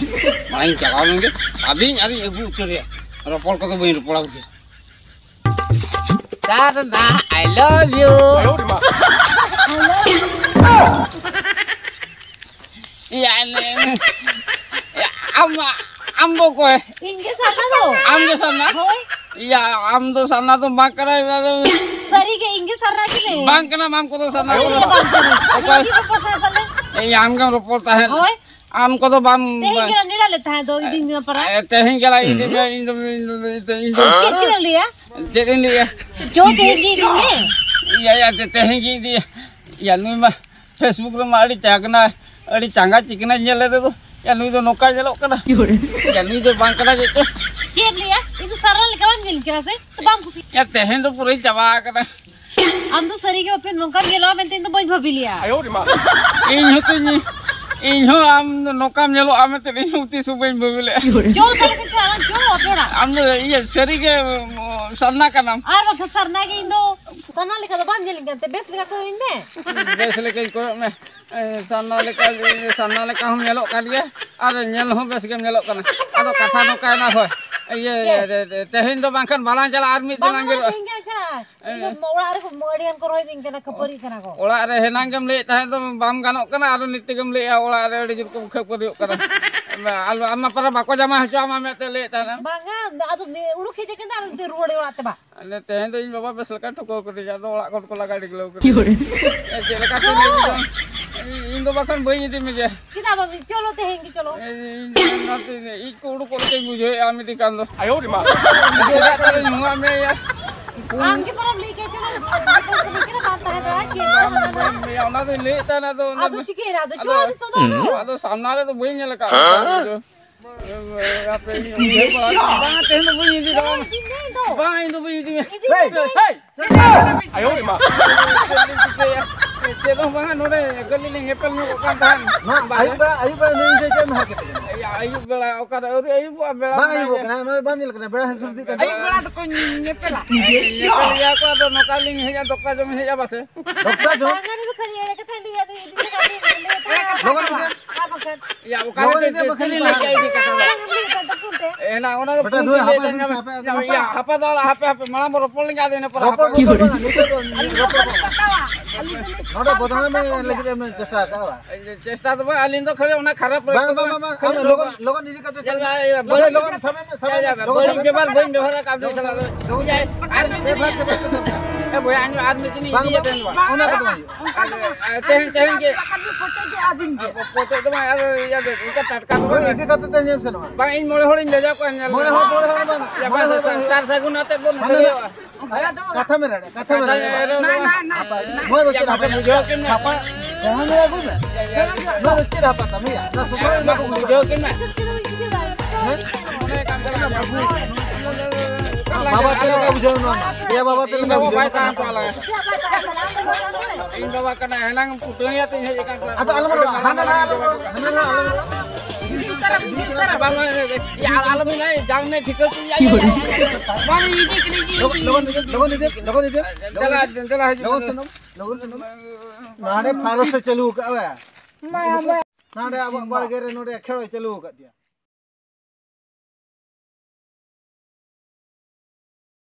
ᱢᱟᱲᱟᱝ ᱤᱧ ᱪᱟᱞᱟᱣ ᱞᱮᱱᱜᱮ, ᱟᱫᱚᱧ ᱟᱨᱤᱧ ᱟᱹᱜᱩ ᱩᱛᱟᱹᱨᱮᱭᱟ᱾ ᱨᱚᱯᱚᱲ ᱠᱚᱫᱚ ᱵᱟᱹᱧ ᱨᱚᱯᱚᱲᱟ ᱵᱩᱡᱷᱟᱹᱣ᱾ ᱥᱟᱨᱱᱟ, I love you. ᱟᱭᱳ ᱨᱮ ᱢᱟ᱾ ᱭᱟ, ᱱᱮ-, ᱭᱟ, ᱟᱢ, ᱟᱢ ᱫᱚ ᱚᱠᱚᱭ? ᱤᱧ ᱜᱮ ᱥᱟᱨᱱᱟ ᱫᱚ᱾ ᱟᱢ ᱜᱮ ᱥᱟᱨᱱᱟ? ᱦᱳᱭ᱾ ᱭᱟ, ᱟᱢ ᱫᱚ ᱥᱟᱨᱱᱟ ᱫᱚ ᱵᱟᱝ ᱠᱟᱱᱟ᱾ ᱥᱟᱹᱨᱤ ᱜᱮ, ᱤᱧ ᱜᱮ ᱥᱟᱨᱱᱟ ᱠᱟᱹᱱᱟᱹᱧ᱾ ᱵᱟᱝ ᱠᱟᱱᱟᱢ ᱟᱢ ᱠᱚᱫᱚ ᱥᱟᱨᱱᱟ ᱤᱧ ᱫᱚ᱾ ᱜᱮ ᱵᱟᱝ ᱠᱟᱹᱱᱟᱹᱧ᱾ ᱚᱠᱚᱭ? ᱤᱧ ᱜᱮ ᱨᱚᱯᱚᱲ ᱛᱟᱦᱮᱸ ᱯᱟᱞᱮ᱾ ᱭᱟ, ᱟᱢ ᱜᱮᱢ ᱨᱚᱯᱚᱲ ᱛᱟᱦᱮᱸᱫ᱾ ᱦᱳᱭ᱾ ᱟᱢ ᱠᱚᱫᱚ ᱵᱟᱢ ᱛᱮᱦᱮᱧ ᱵᱟᱭ- ᱜᱮ ᱱᱮᱰᱟ ᱞᱮ ᱛᱟᱦᱮᱸ ᱫᱚ, ᱢᱤᱫ ᱫᱤᱱ ᱯᱟᱨᱟ᱾ ᱮ, ᱛᱮᱦᱮᱧ ᱜᱮ ᱞᱟᱝ ᱤᱫᱤ ᱢᱮᱭᱟ, ᱤᱧ ᱫᱚ, ᱤᱧ ᱫᱚ, ᱤᱧ ᱫᱚ, ᱤᱧ ᱫᱚ᱾ ᱪᱮᱫ, ᱪᱮᱫ ᱮᱢ ᱞᱟᱹᱭᱟ? ᱪᱮᱫ ᱤᱧ ᱞᱟᱹᱭᱟ? ᱪᱚ, ᱛᱮᱦᱮᱧ ᱜᱮ ᱤᱫᱤ ᱢᱮ᱾ ᱭᱟ, ᱭᱟ, ᱛᱮ-, ᱛᱮᱦᱮᱧ ᱜᱮ ᱤᱫᱤᱭᱟ᱾ ᱭᱟ, ᱱᱩᱭ ᱢᱟ Facebook ᱨᱮᱢᱟ ᱟᱹᱰᱤ ᱪᱟᱜᱱᱟ, ᱟᱹᱰᱤ ᱪᱟᱸᱜᱟ ᱪᱤᱠᱱᱟ ᱧᱮᱞ ᱞᱮᱫᱮ ᱫᱚ᱾ ᱭᱟ, ᱱᱩᱭ ᱫᱚ ᱱᱚᱝᱠᱟᱭ ᱧᱮᱞᱚᱜ ᱠᱟᱱᱟ᱾ ᱭᱟ, ᱱᱩᱭ ᱫᱚ ᱵᱟᱝ ᱠᱟᱱᱟ ᱪᱮᱫ ᱪᱚ᱾ ᱪᱮᱫ ᱮᱢ ᱞᱟᱹᱭᱟ? ᱤᱧ ᱫᱚ ᱥᱟᱨᱟ ᱞᱮᱠᱟ ᱵᱟᱢ ᱧᱮᱞ ᱠᱟᱱᱟ ᱥᱮ? ᱥᱮ ᱵᱟᱢ ᱠᱩᱥᱤ? ᱭᱟ, ᱛᱮᱦᱮᱧ ᱫᱚ ᱯᱩᱨᱟᱹᱧ ᱪᱟᱵᱟ ᱟᱠᱟᱱᱟ᱾ ᱟᱢ ᱫᱚ ᱥᱟᱹᱨᱤ ᱜᱮ ᱵᱟᱯᱮ ᱱᱚᱝᱠᱟᱢ ᱧᱮᱞᱚᱜᱼᱟ ᱢᱮᱱᱛᱮ ᱤᱧ ᱫᱚ ᱵᱟᱹᱧ ᱵᱷᱟᱹᱵᱤ ᱞᱮᱭᱟ᱾ ᱤᱧ ᱦᱚᱸᱛᱚᱧ, ᱤᱧ ᱦᱚᱸ ᱟᱢ ᱫᱚ ᱱᱚᱝᱠᱟᱢ ᱧᱮᱞᱚᱜᱼᱟ ᱢᱮᱱᱛᱮ ᱤᱧ ᱦᱚᱸ ᱛᱤᱥ ᱦᱚᱸ ᱵᱟᱹᱧ ᱵᱷᱟᱹᱵᱤ ᱞᱮᱫᱼᱟ᱾ ᱡᱚ ᱛᱟᱦᱞᱮ ᱠᱷᱟᱱ ᱪᱚ ᱟᱞᱟᱝ ᱡᱚ ᱟᱯᱮ ᱚᱲᱟᱜ᱾ ᱟᱢ ᱫᱚ ᱤᱭᱟᱹ ᱥᱟᱹᱨᱤ ᱜᱮ ᱥᱟᱨᱱᱟ ᱠᱟᱱᱟᱢ᱾ ᱟᱨ ᱵᱟᱠᱷᱟᱱ ᱥᱟᱨᱱᱟ ᱜᱮ ᱤᱧ ᱫᱚ᱾ ᱥᱟᱨᱱᱟ ᱞᱮᱠᱟ ᱫᱚ ᱵᱟᱢ ᱧᱮᱞᱤᱧ ᱠᱟᱱ ᱛᱮ ᱵᱮᱥ ᱞᱮᱠᱟ ᱠᱚᱭᱚᱜ ᱤᱧ ᱢᱮ᱾ ᱵᱮᱥ ᱞᱮᱠᱟᱧ ᱠᱚᱭᱚᱜ ᱢᱮ᱾ ᱮ, ᱥᱟᱨᱱᱟ ᱞᱮᱠᱟ, ᱥᱟᱨᱱᱟ ᱞᱮᱠᱟ ᱦᱚᱸᱢ ᱧᱮᱞᱚᱜ ᱠᱟᱱ ᱜᱮᱭᱟ ᱟᱨ ᱧᱮᱞ ᱦᱚᱸ ᱵᱮᱥ ᱜᱮᱢ ᱧᱮᱞᱚᱜ ᱠᱟᱱᱟ᱾ ᱟᱫᱚ ᱠᱟᱛᱷᱟ ᱱᱚᱝᱠᱟᱭᱮᱱᱟ ᱦᱳᱭ, ᱤᱭᱟᱹ, ᱪᱮᱫ? ᱛᱮᱦᱮᱧ ᱫᱚ ᱵᱟᱝᱠᱷᱟᱱ ᱵᱟᱞᱟᱝ ᱪᱟᱞᱟᱜᱼᱟ, ᱟᱨ ᱢᱤᱫ ᱵᱟᱝ ᱫᱤᱱ ᱞᱟᱝ ᱵᱟᱝ ᱧᱮᱞᱚᱜᱼᱟ᱾ ᱛᱮᱦᱮᱧ ᱜᱮ ᱟᱪᱪᱷᱟ᱾ ᱤᱧ ᱫᱚ ᱚᱲᱟᱜ ᱨᱮ ᱟᱹᱰᱤ ᱜᱟᱱ ᱠᱚ ᱨᱚᱦᱮᱫᱤᱧ ᱠᱟᱱᱟ, ᱠᱷᱟᱹᱯᱟᱹᱨᱤ ᱠᱟᱱᱟ ᱠᱚ᱾ ᱚᱲᱟᱜ ᱨᱮ ᱦᱮᱱᱟᱝ ᱜᱮᱢ ᱞᱟᱹᱭᱮᱫ ᱛᱟᱦᱮᱸᱫ ᱫᱚ ᱵᱟᱢ ᱜᱟᱱᱚᱜ ᱠᱟᱱᱟ, ᱟᱨᱚ ᱱᱤᱛ ᱛᱮᱜᱮᱢ ᱞᱟᱹᱭᱮᱫᱼᱟ ᱚᱲᱟᱜ ᱨᱮ ᱟᱹᱰᱤ ᱡᱳᱨ ᱠᱚ ᱠᱷᱟᱹᱯᱟᱹᱨᱤᱭᱟᱜ ᱠᱟᱱᱟ᱾ ᱟᱞᱚ, ᱟᱢ ᱢᱟ ᱯᱟᱨᱟ ᱵᱟᱠᱚ ᱡᱟᱢᱟ ᱦᱚᱪᱚ ᱟᱢᱟ ᱢᱮᱱᱛᱮ ᱞᱟᱹᱭᱮᱫ ᱛᱟᱦᱮᱱᱟ᱾ ᱵᱟᱝᱟ, ᱟᱫᱚ ᱩᱰᱩᱠ ᱦᱮᱡ ᱟᱠᱟᱱᱟ ᱟᱨ ᱱᱚᱛᱮ ᱨᱩᱣᱟᱹᱲ ᱚᱲᱟᱜ ᱛᱮ ᱵᱟ᱾ ᱟᱞᱮ ᱛᱮᱦᱮᱧ ᱫᱚ ᱤᱧ ᱵᱟᱵᱟ ᱵᱮᱥ ᱞᱮᱠᱟ ᱴᱷᱩᱠᱟᱹᱣ ᱠᱟᱹᱫᱤᱧᱟ, ᱟᱫᱚ ᱚᱲᱟᱜ ᱠᱚᱨᱮ ᱠᱚ ᱞᱟᱜᱟ ᱰᱤᱜᱞᱟᱹᱣ ᱠᱟᱹᱫᱤᱧᱟ᱾ ᱮ, ᱪᱮᱫ ᱞᱮᱠᱟ ᱛᱮ ᱞᱟᱹᱭ ᱵᱩᱡᱷᱟᱹᱣ? ᱤᱧ ᱫᱚ ᱵᱟᱠᱷᱟᱱ ᱵᱟᱹᱧ ᱤᱫᱤ ᱢᱮᱜᱮᱭᱟ᱾ ᱪᱮᱫᱟᱜ ᱵᱟᱢ ᱤᱫᱤ? ᱪᱚᱞᱚ ᱛᱮᱦᱮᱧ ᱜᱮ ᱪᱚᱞᱚ᱾ ᱮ, ᱤᱧ ᱫᱚ ᱚᱱᱟᱛᱮ ᱤᱡ ᱠᱚ ᱩᱰᱩᱠᱚᱜ ᱞᱮᱠᱟᱧ ᱵᱩᱡᱷᱟᱹᱣᱮᱫᱼᱟ ᱟᱢ ᱤᱫᱤ ᱠᱷᱟᱱ ᱫᱚ᱾ ᱟᱭᱳ ᱨᱮ ᱢᱟ᱾ ᱵᱩᱡᱷᱟᱹᱣ ᱠᱟᱜ ᱛᱟᱞᱮᱧ ᱱᱚᱣᱟ ᱢᱮ ᱭᱟ᱾ ᱟᱢ ᱜᱮ ᱯᱟᱨᱟᱢ ᱞᱟᱹᱭ ᱠᱮᱫ ᱪᱚᱞᱚ, ᱵᱟᱢ ᱞᱟᱹᱭ ᱠᱮᱫᱟ ᱵᱟᱢ ᱛᱟᱦᱮᱸ ᱫᱟᱲᱮᱭᱟᱜᱼᱟ, ᱪᱮᱫ ᱦᱚᱸ ᱵᱟᱝ ᱢᱮᱭᱟ, ᱚᱱᱟ ᱫᱚᱧ ᱞᱟᱹᱭᱮᱫ ᱛᱟᱦᱮᱱᱟ, ᱟᱫᱚ ᱚᱱᱟ ᱟᱫᱚ ᱫᱚ ᱪᱤᱠᱟᱹᱭᱮᱱᱟ? ᱟᱫᱚ ᱟᱫᱚ ᱪᱚᱞᱚ ᱱᱤᱛᱚᱜ ᱫᱚ ᱟᱫᱚ᱾ ᱟᱫᱚ ᱥᱟᱢᱱᱟ ᱨᱮᱫᱚ ᱵᱟᱹᱧ ᱧᱮᱞ ᱟᱠᱟᱫ ᱠᱚᱣᱟ ᱤᱧ ᱫᱚ᱾ ᱟᱯᱮ ᱤᱧ ᱩᱭᱦᱟᱹᱨ ᱵᱟᱲᱟ ᱠᱮᱫᱟ᱾ ᱵᱟᱝ, ᱛᱮᱦᱮᱧ ᱫᱚ ᱵᱟᱹᱧ ᱤᱫᱤ ᱫᱟᱲᱮᱭᱟᱜᱼᱟ᱾ ᱤᱧ ᱫᱚ᱾ ᱵᱟᱝ, ᱤᱧ ᱫᱚ ᱵᱟᱹᱧ ᱤᱫᱤ ᱢᱮᱭᱟ᱾ ᱤᱫᱤ ᱦᱮᱭ! ᱢᱮ᱾ ᱦᱮᱭ! ᱟᱭᱳ ᱨᱮ ᱢᱟ᱾ ᱪᱮᱫ ᱦᱚᱸ ᱵᱟᱝᱟ, ᱱᱚᱰᱮ ᱠᱷᱟᱹᱞᱤ ᱞᱤᱧ ᱧᱮᱯᱮᱞ ᱧᱚᱜᱚᱜ ᱠᱟᱱ ᱛᱟᱦᱮᱸᱱ᱾ ᱱᱚᱣᱟ ᱵᱟᱝᱟ᱾ ᱟᱹᱭᱩᱵ ᱵᱮᱲᱟ, ᱟᱹᱭᱩᱵ ᱵᱮᱲᱟ ᱱᱩᱭ ᱫᱚ ᱪᱮᱫ ᱮᱢ ᱦᱟᱨᱠᱮᱛ ᱠᱟᱱᱟ? ᱟᱹᱭᱩᱵ ᱵᱮᱲᱟ ᱚᱠᱟᱨᱮ ᱟᱹᱣᱨᱤ ᱟᱹᱭᱩᱵᱚᱜᱼᱟ, ᱵᱮᱲᱟ ᱵᱟᱝ ᱢᱟ ᱟᱹᱭᱩᱵᱚᱜ ᱜᱮ᱾ ᱠᱟᱱᱟ, ᱱᱚᱜᱼᱚᱭ ᱵᱟᱢ ᱧᱮᱞ ᱠᱟᱱᱟ, ᱵᱮᱲᱟ ᱦᱟᱸᱥᱩᱨ ᱤᱫᱤᱜ ᱠᱟᱱ ᱟᱹᱭᱩᱵ ᱛᱟᱵᱚᱱᱟ᱾ ᱵᱮᱲᱟ ᱫᱚᱠᱚ ᱧᱮᱯᱮᱞᱟ᱾ ᱧᱮᱯᱮᱞ ᱜᱮᱭᱟ ᱠᱚ, ᱟᱫᱚ ᱱᱚᱝᱠᱟ ᱞᱤᱧ ᱦᱮᱡᱼᱟ, ᱫᱚᱠᱛᱟ ᱡᱚᱢ ᱦᱮᱡᱼᱟ ᱯᱟᱥᱮ᱾ ᱫᱚᱠᱛᱟ ᱡᱚᱢ? ᱵᱟᱝᱟ, ᱱᱩᱭ ᱫᱚ ᱠᱷᱟᱹᱞᱤ ᱮᱲᱮ ᱠᱟᱛᱷᱟᱭ ᱞᱟᱹᱭᱟ, ᱟᱫᱚ ᱤᱫᱤ ᱞᱮᱠᱟ ᱫᱚ ᱞᱟᱹᱭ ᱛᱟᱭᱟ᱾ ᱞᱚᱜᱚᱱ ᱤᱫᱤᱭᱟ᱾ ᱟᱨ ᱵᱟᱠᱷᱟᱱ ᱤᱭᱟ, ᱚᱠᱟᱨᱮ ᱞᱚᱜᱚᱱ ᱪᱮᱫ ᱤᱫᱤᱭᱟ, ᱪᱮᱫ ᱵᱟᱠᱷᱟᱱ ᱞᱤᱧ ᱞᱟᱹᱭ ᱠᱮᱜᱼᱟ, ᱤᱫᱤ ᱠᱟᱛᱷᱟ ᱫᱚ? ᱵᱟᱝ, ᱩᱱᱤ ᱫᱚ ᱯᱷᱳᱱ ᱛᱮ᱾ ᱮ, ᱱᱟ, ᱚᱱᱟ ᱫᱚ ᱵᱮᱴᱟ, ᱯᱷᱳᱱ ᱫᱩ ᱛᱮ ᱦᱟᱯᱟ ᱞᱟᱹᱭ ᱫᱩ ᱫᱟᱹᱧ, ᱦᱟᱯᱮ, ᱦᱟᱯᱮ, ᱤᱭᱟ, ᱦᱟᱯᱟ᱾ ᱦᱟᱯᱟ ᱫᱚ ᱟᱞᱚ, ᱦᱟᱯᱮ, ᱦᱟᱯᱮ, ᱢᱟᱲᱟᱝ ᱵᱚ ᱨᱚᱯᱚᱲ ᱞᱮᱱ ᱜᱮ, ᱟᱫᱚ ᱤᱱᱟᱹ ᱯᱚᱨᱮ ᱨᱚᱯᱚᱲ ᱦᱟᱯᱟ᱾ ᱵᱚᱱ ᱵᱟᱝᱟ, ᱱᱤᱛᱚᱜ ᱫᱚ ᱤᱭᱟᱹ, ᱨᱚᱯᱚᱲ ᱵᱟᱹᱱᱩᱢ ᱵᱟᱝᱟ᱾ ᱦᱟᱛᱟᱣᱟ᱾ ᱟᱹᱞᱤᱧ ᱫᱚ ᱞᱤᱧ ᱱᱚᱰᱮ ᱥᱟᱵ ᱵᱚᱫᱱᱟᱢ ᱥᱟᱵ ᱞᱟᱹᱜᱤᱫ ᱮᱢ ᱪᱮᱥᱴᱟ ᱟᱠᱟᱫᱼᱟ, ᱵᱟᱝ? ᱪᱮᱥᱴᱟ ᱫᱚ ᱵᱟᱝ, ᱟᱹᱞᱤᱧ ᱫᱚ ᱠᱷᱟᱹᱞᱤ ᱚᱱᱟ ᱠᱷᱟᱨᱟᱯ ᱵᱟᱝ, ᱨᱟᱹᱥᱠᱟᱹ ᱵᱟᱝ, ᱫᱚ ᱵᱟᱝ, ᱵᱟᱝ, ᱟᱢ ᱠᱷᱟᱹᱞᱤ ᱞᱚᱜᱚᱱ, ᱞᱚᱜᱚᱱ ᱤᱫᱤ ᱠᱟᱛᱮ ᱧᱮᱞ ᱪᱟᱞᱟᱜ ᱵᱟᱭ, ᱢᱮ᱾ ᱵᱟᱹᱲᱤᱡ ᱞᱚᱜᱚᱱ ᱥᱟᱵ ᱢᱮ, ᱥᱟᱵ ᱢᱮ, ᱵᱟᱹᱲᱤᱡ ᱞᱚᱜᱚᱱ ᱵᱮᱵᱚᱦᱟᱨ ᱥᱟᱵ ᱢᱮ᱾ ᱵᱟᱹᱧ ᱵᱮᱵᱚᱦᱟᱨᱟ, ᱠᱟᱵᱽᱞᱤ ᱥᱟᱞᱟᱜ ᱫᱚ᱾ ᱞᱚᱜᱚᱱ ᱟᱨ ᱢᱤᱫ ᱫᱤᱱ ᱵᱮᱵᱚᱦᱟᱨ ᱤᱧ ᱪᱟᱵᱟ ᱠᱟᱛᱮ ᱫᱚᱨᱠᱟᱨ᱾ ᱮ ᱵᱚᱭᱦᱟ, ᱟᱨ ᱢᱤᱫ ᱫᱤᱱ ᱤᱧ ᱵᱟᱝ, ᱤᱫᱤᱭᱟ ᱵᱟᱝ, ᱛᱮᱦᱮᱧ ᱫᱚ᱾ ᱚᱱᱠᱟ ᱫᱚ ᱵᱟᱝ ᱦᱩᱭᱩᱜᱼᱟ᱾ ᱚᱱᱠᱟ ᱫᱚ ᱛᱮᱦᱮᱧ, ᱛᱮᱦᱮᱧ ᱜᱮ᱾ ᱵᱟᱠᱷᱟᱱ ᱵᱚ ᱯᱚᱪᱚᱡᱮᱜᱼᱟ ᱟᱹᱵᱤᱱ ᱜᱮ᱾ ᱟᱵᱚ ᱯᱚᱪᱚᱡ ᱫᱚ ᱵᱟᱝ, ᱟᱨ ᱤᱭᱟᱹ ᱫᱚ, ᱚᱱᱠᱟ ᱴᱟᱴᱠᱟ ᱫᱚ ᱵᱟᱝ᱾ ᱤᱫᱤ ᱠᱟᱛᱮ ᱛᱮ ᱧᱮᱞ ᱥᱮᱱᱚᱜᱼᱟ᱾ ᱵᱟᱝ, ᱤᱧ ᱢᱚᱬᱮ ᱦᱚᱲᱤᱧ ᱵᱷᱮᱡᱟ ᱠᱚᱣᱟ ᱧᱮᱞ ᱢᱚᱬᱮ ᱦᱚᱲ, ᱢᱮ᱾ ᱢᱚᱬᱮ ᱦᱚᱲ ᱵᱟᱝ, ᱤᱭᱟᱹ, ᱢᱚᱬᱮ ᱵᱟᱝ, ᱦᱚᱲ ᱥᱟᱨ, ᱵᱟᱝ᱾ ᱥᱟᱨ ᱥᱟᱹᱜᱩᱱ ᱟᱛᱮᱫ ᱵᱚᱱ ᱢᱟᱱᱮ ᱥᱟᱹᱜᱟᱹᱭᱚᱜᱼᱟ᱾ ᱠᱟᱛᱷᱟ ᱢᱮᱱᱟᱜᱼᱟ, ᱠᱟᱛᱷᱟ ᱠᱟᱛᱷᱟ ᱢᱮᱱᱟᱜᱼᱟ᱾ ᱢᱮᱱᱟᱜᱼᱟ᱾ ᱱᱚᱣᱟ ᱫᱚ ᱪᱮᱫ ᱦᱟᱯᱟ? ᱵᱩᱡᱷᱟᱹᱣ ᱠᱤᱱ ᱢᱮ᱾ ᱦᱟᱯᱟ, ᱥᱮᱬᱟ ᱧᱚᱜ ᱟᱹᱜᱩᱭ ᱢᱮ᱾ ᱱᱚᱣᱟ ᱫᱚ ᱪᱮᱫ ᱦᱟᱯᱟ ᱛᱟᱢ? ᱤᱭᱟᱹ, ᱚᱱᱟ ᱥᱚᱠᱚᱞ ᱮᱢ ᱵᱟᱠᱚ ᱵᱩᱡᱷᱟᱹᱣ ᱠᱤᱱ ᱢᱮ᱾ ᱦᱮᱸ? ᱵᱟᱵᱟ ᱪᱮᱫ ᱞᱮᱠᱟ ᱵᱩᱡᱷᱟᱹᱣ ᱱᱚᱣᱟ? ᱤᱭᱟᱹ, ᱵᱟᱵᱟ ᱪᱮᱫ ᱞᱮᱠᱟ ᱵᱩᱡᱷᱟᱹᱣ? ᱵᱟᱭ ᱛᱟᱦᱮᱸ ᱦᱚᱪᱚ ᱟᱞᱮ᱾ ᱤᱧ ᱵᱟᱵᱟ ᱠᱟᱱᱟ, ᱮᱱᱟᱝ ᱯᱩᱴᱟᱹᱭ ᱟᱛᱮᱧ ᱦᱮᱡ ᱟᱠᱟᱱ ᱠᱚᱣᱟ᱾ ᱟᱫᱚ ᱟᱞᱚᱢ ᱨᱚᱲᱟ, ᱦᱟᱱᱟ ᱨᱚᱲᱟ, ᱟᱞᱚᱢ ᱨᱚᱲᱟ, ᱦᱟᱱᱟ ᱨᱚᱲᱟ, ᱟᱞᱚᱢ ᱨᱚᱲᱟ᱾ ᱵᱟᱝ, ᱵᱟᱝ, ᱵᱟᱝ, ᱵᱟᱝ, ᱭᱟ, ᱟᱞᱚᱢ ᱢᱮᱱᱟ, ᱡᱟᱝ ᱢᱮ ᱴᱷᱤᱠᱟᱹ ᱠᱮᱫ ᱭᱟ᱾ ᱵᱟᱝ, ᱤᱫᱤ ᱠᱮᱫ ᱜᱮ᱾ ᱞᱚᱜᱚᱱ, ᱞᱚᱜᱚᱱ ᱤᱫᱤ, ᱞᱚᱜᱚᱱ ᱤᱫᱤ, ᱞᱚᱜᱚᱱ ᱤᱫᱤ᱾ ᱫᱮᱞᱟ, ᱫᱮᱞᱟ ᱦᱤᱡᱩᱜ ᱞᱚᱜᱚᱱ ᱢᱮ᱾ ᱥᱮᱱᱚᱜ, ᱞᱚᱜᱚᱱ ᱥᱮᱱᱚᱜ᱾ ᱱᱟᱰᱮ ᱯᱷᱟᱨᱚᱥ ᱮ ᱪᱟᱹᱞᱩ ᱟᱠᱟᱫ ᱣᱮ᱾ ᱱᱟᱰᱮ ᱟᱵᱚᱣᱟᱜ ᱵᱟᱲᱜᱮ ᱨᱮ ᱱᱚᱰᱮ ᱠᱷᱮᱲᱚᱭ ᱪᱟᱹᱞᱩ ᱟᱠᱟᱫ ᱜᱮᱭᱟ᱾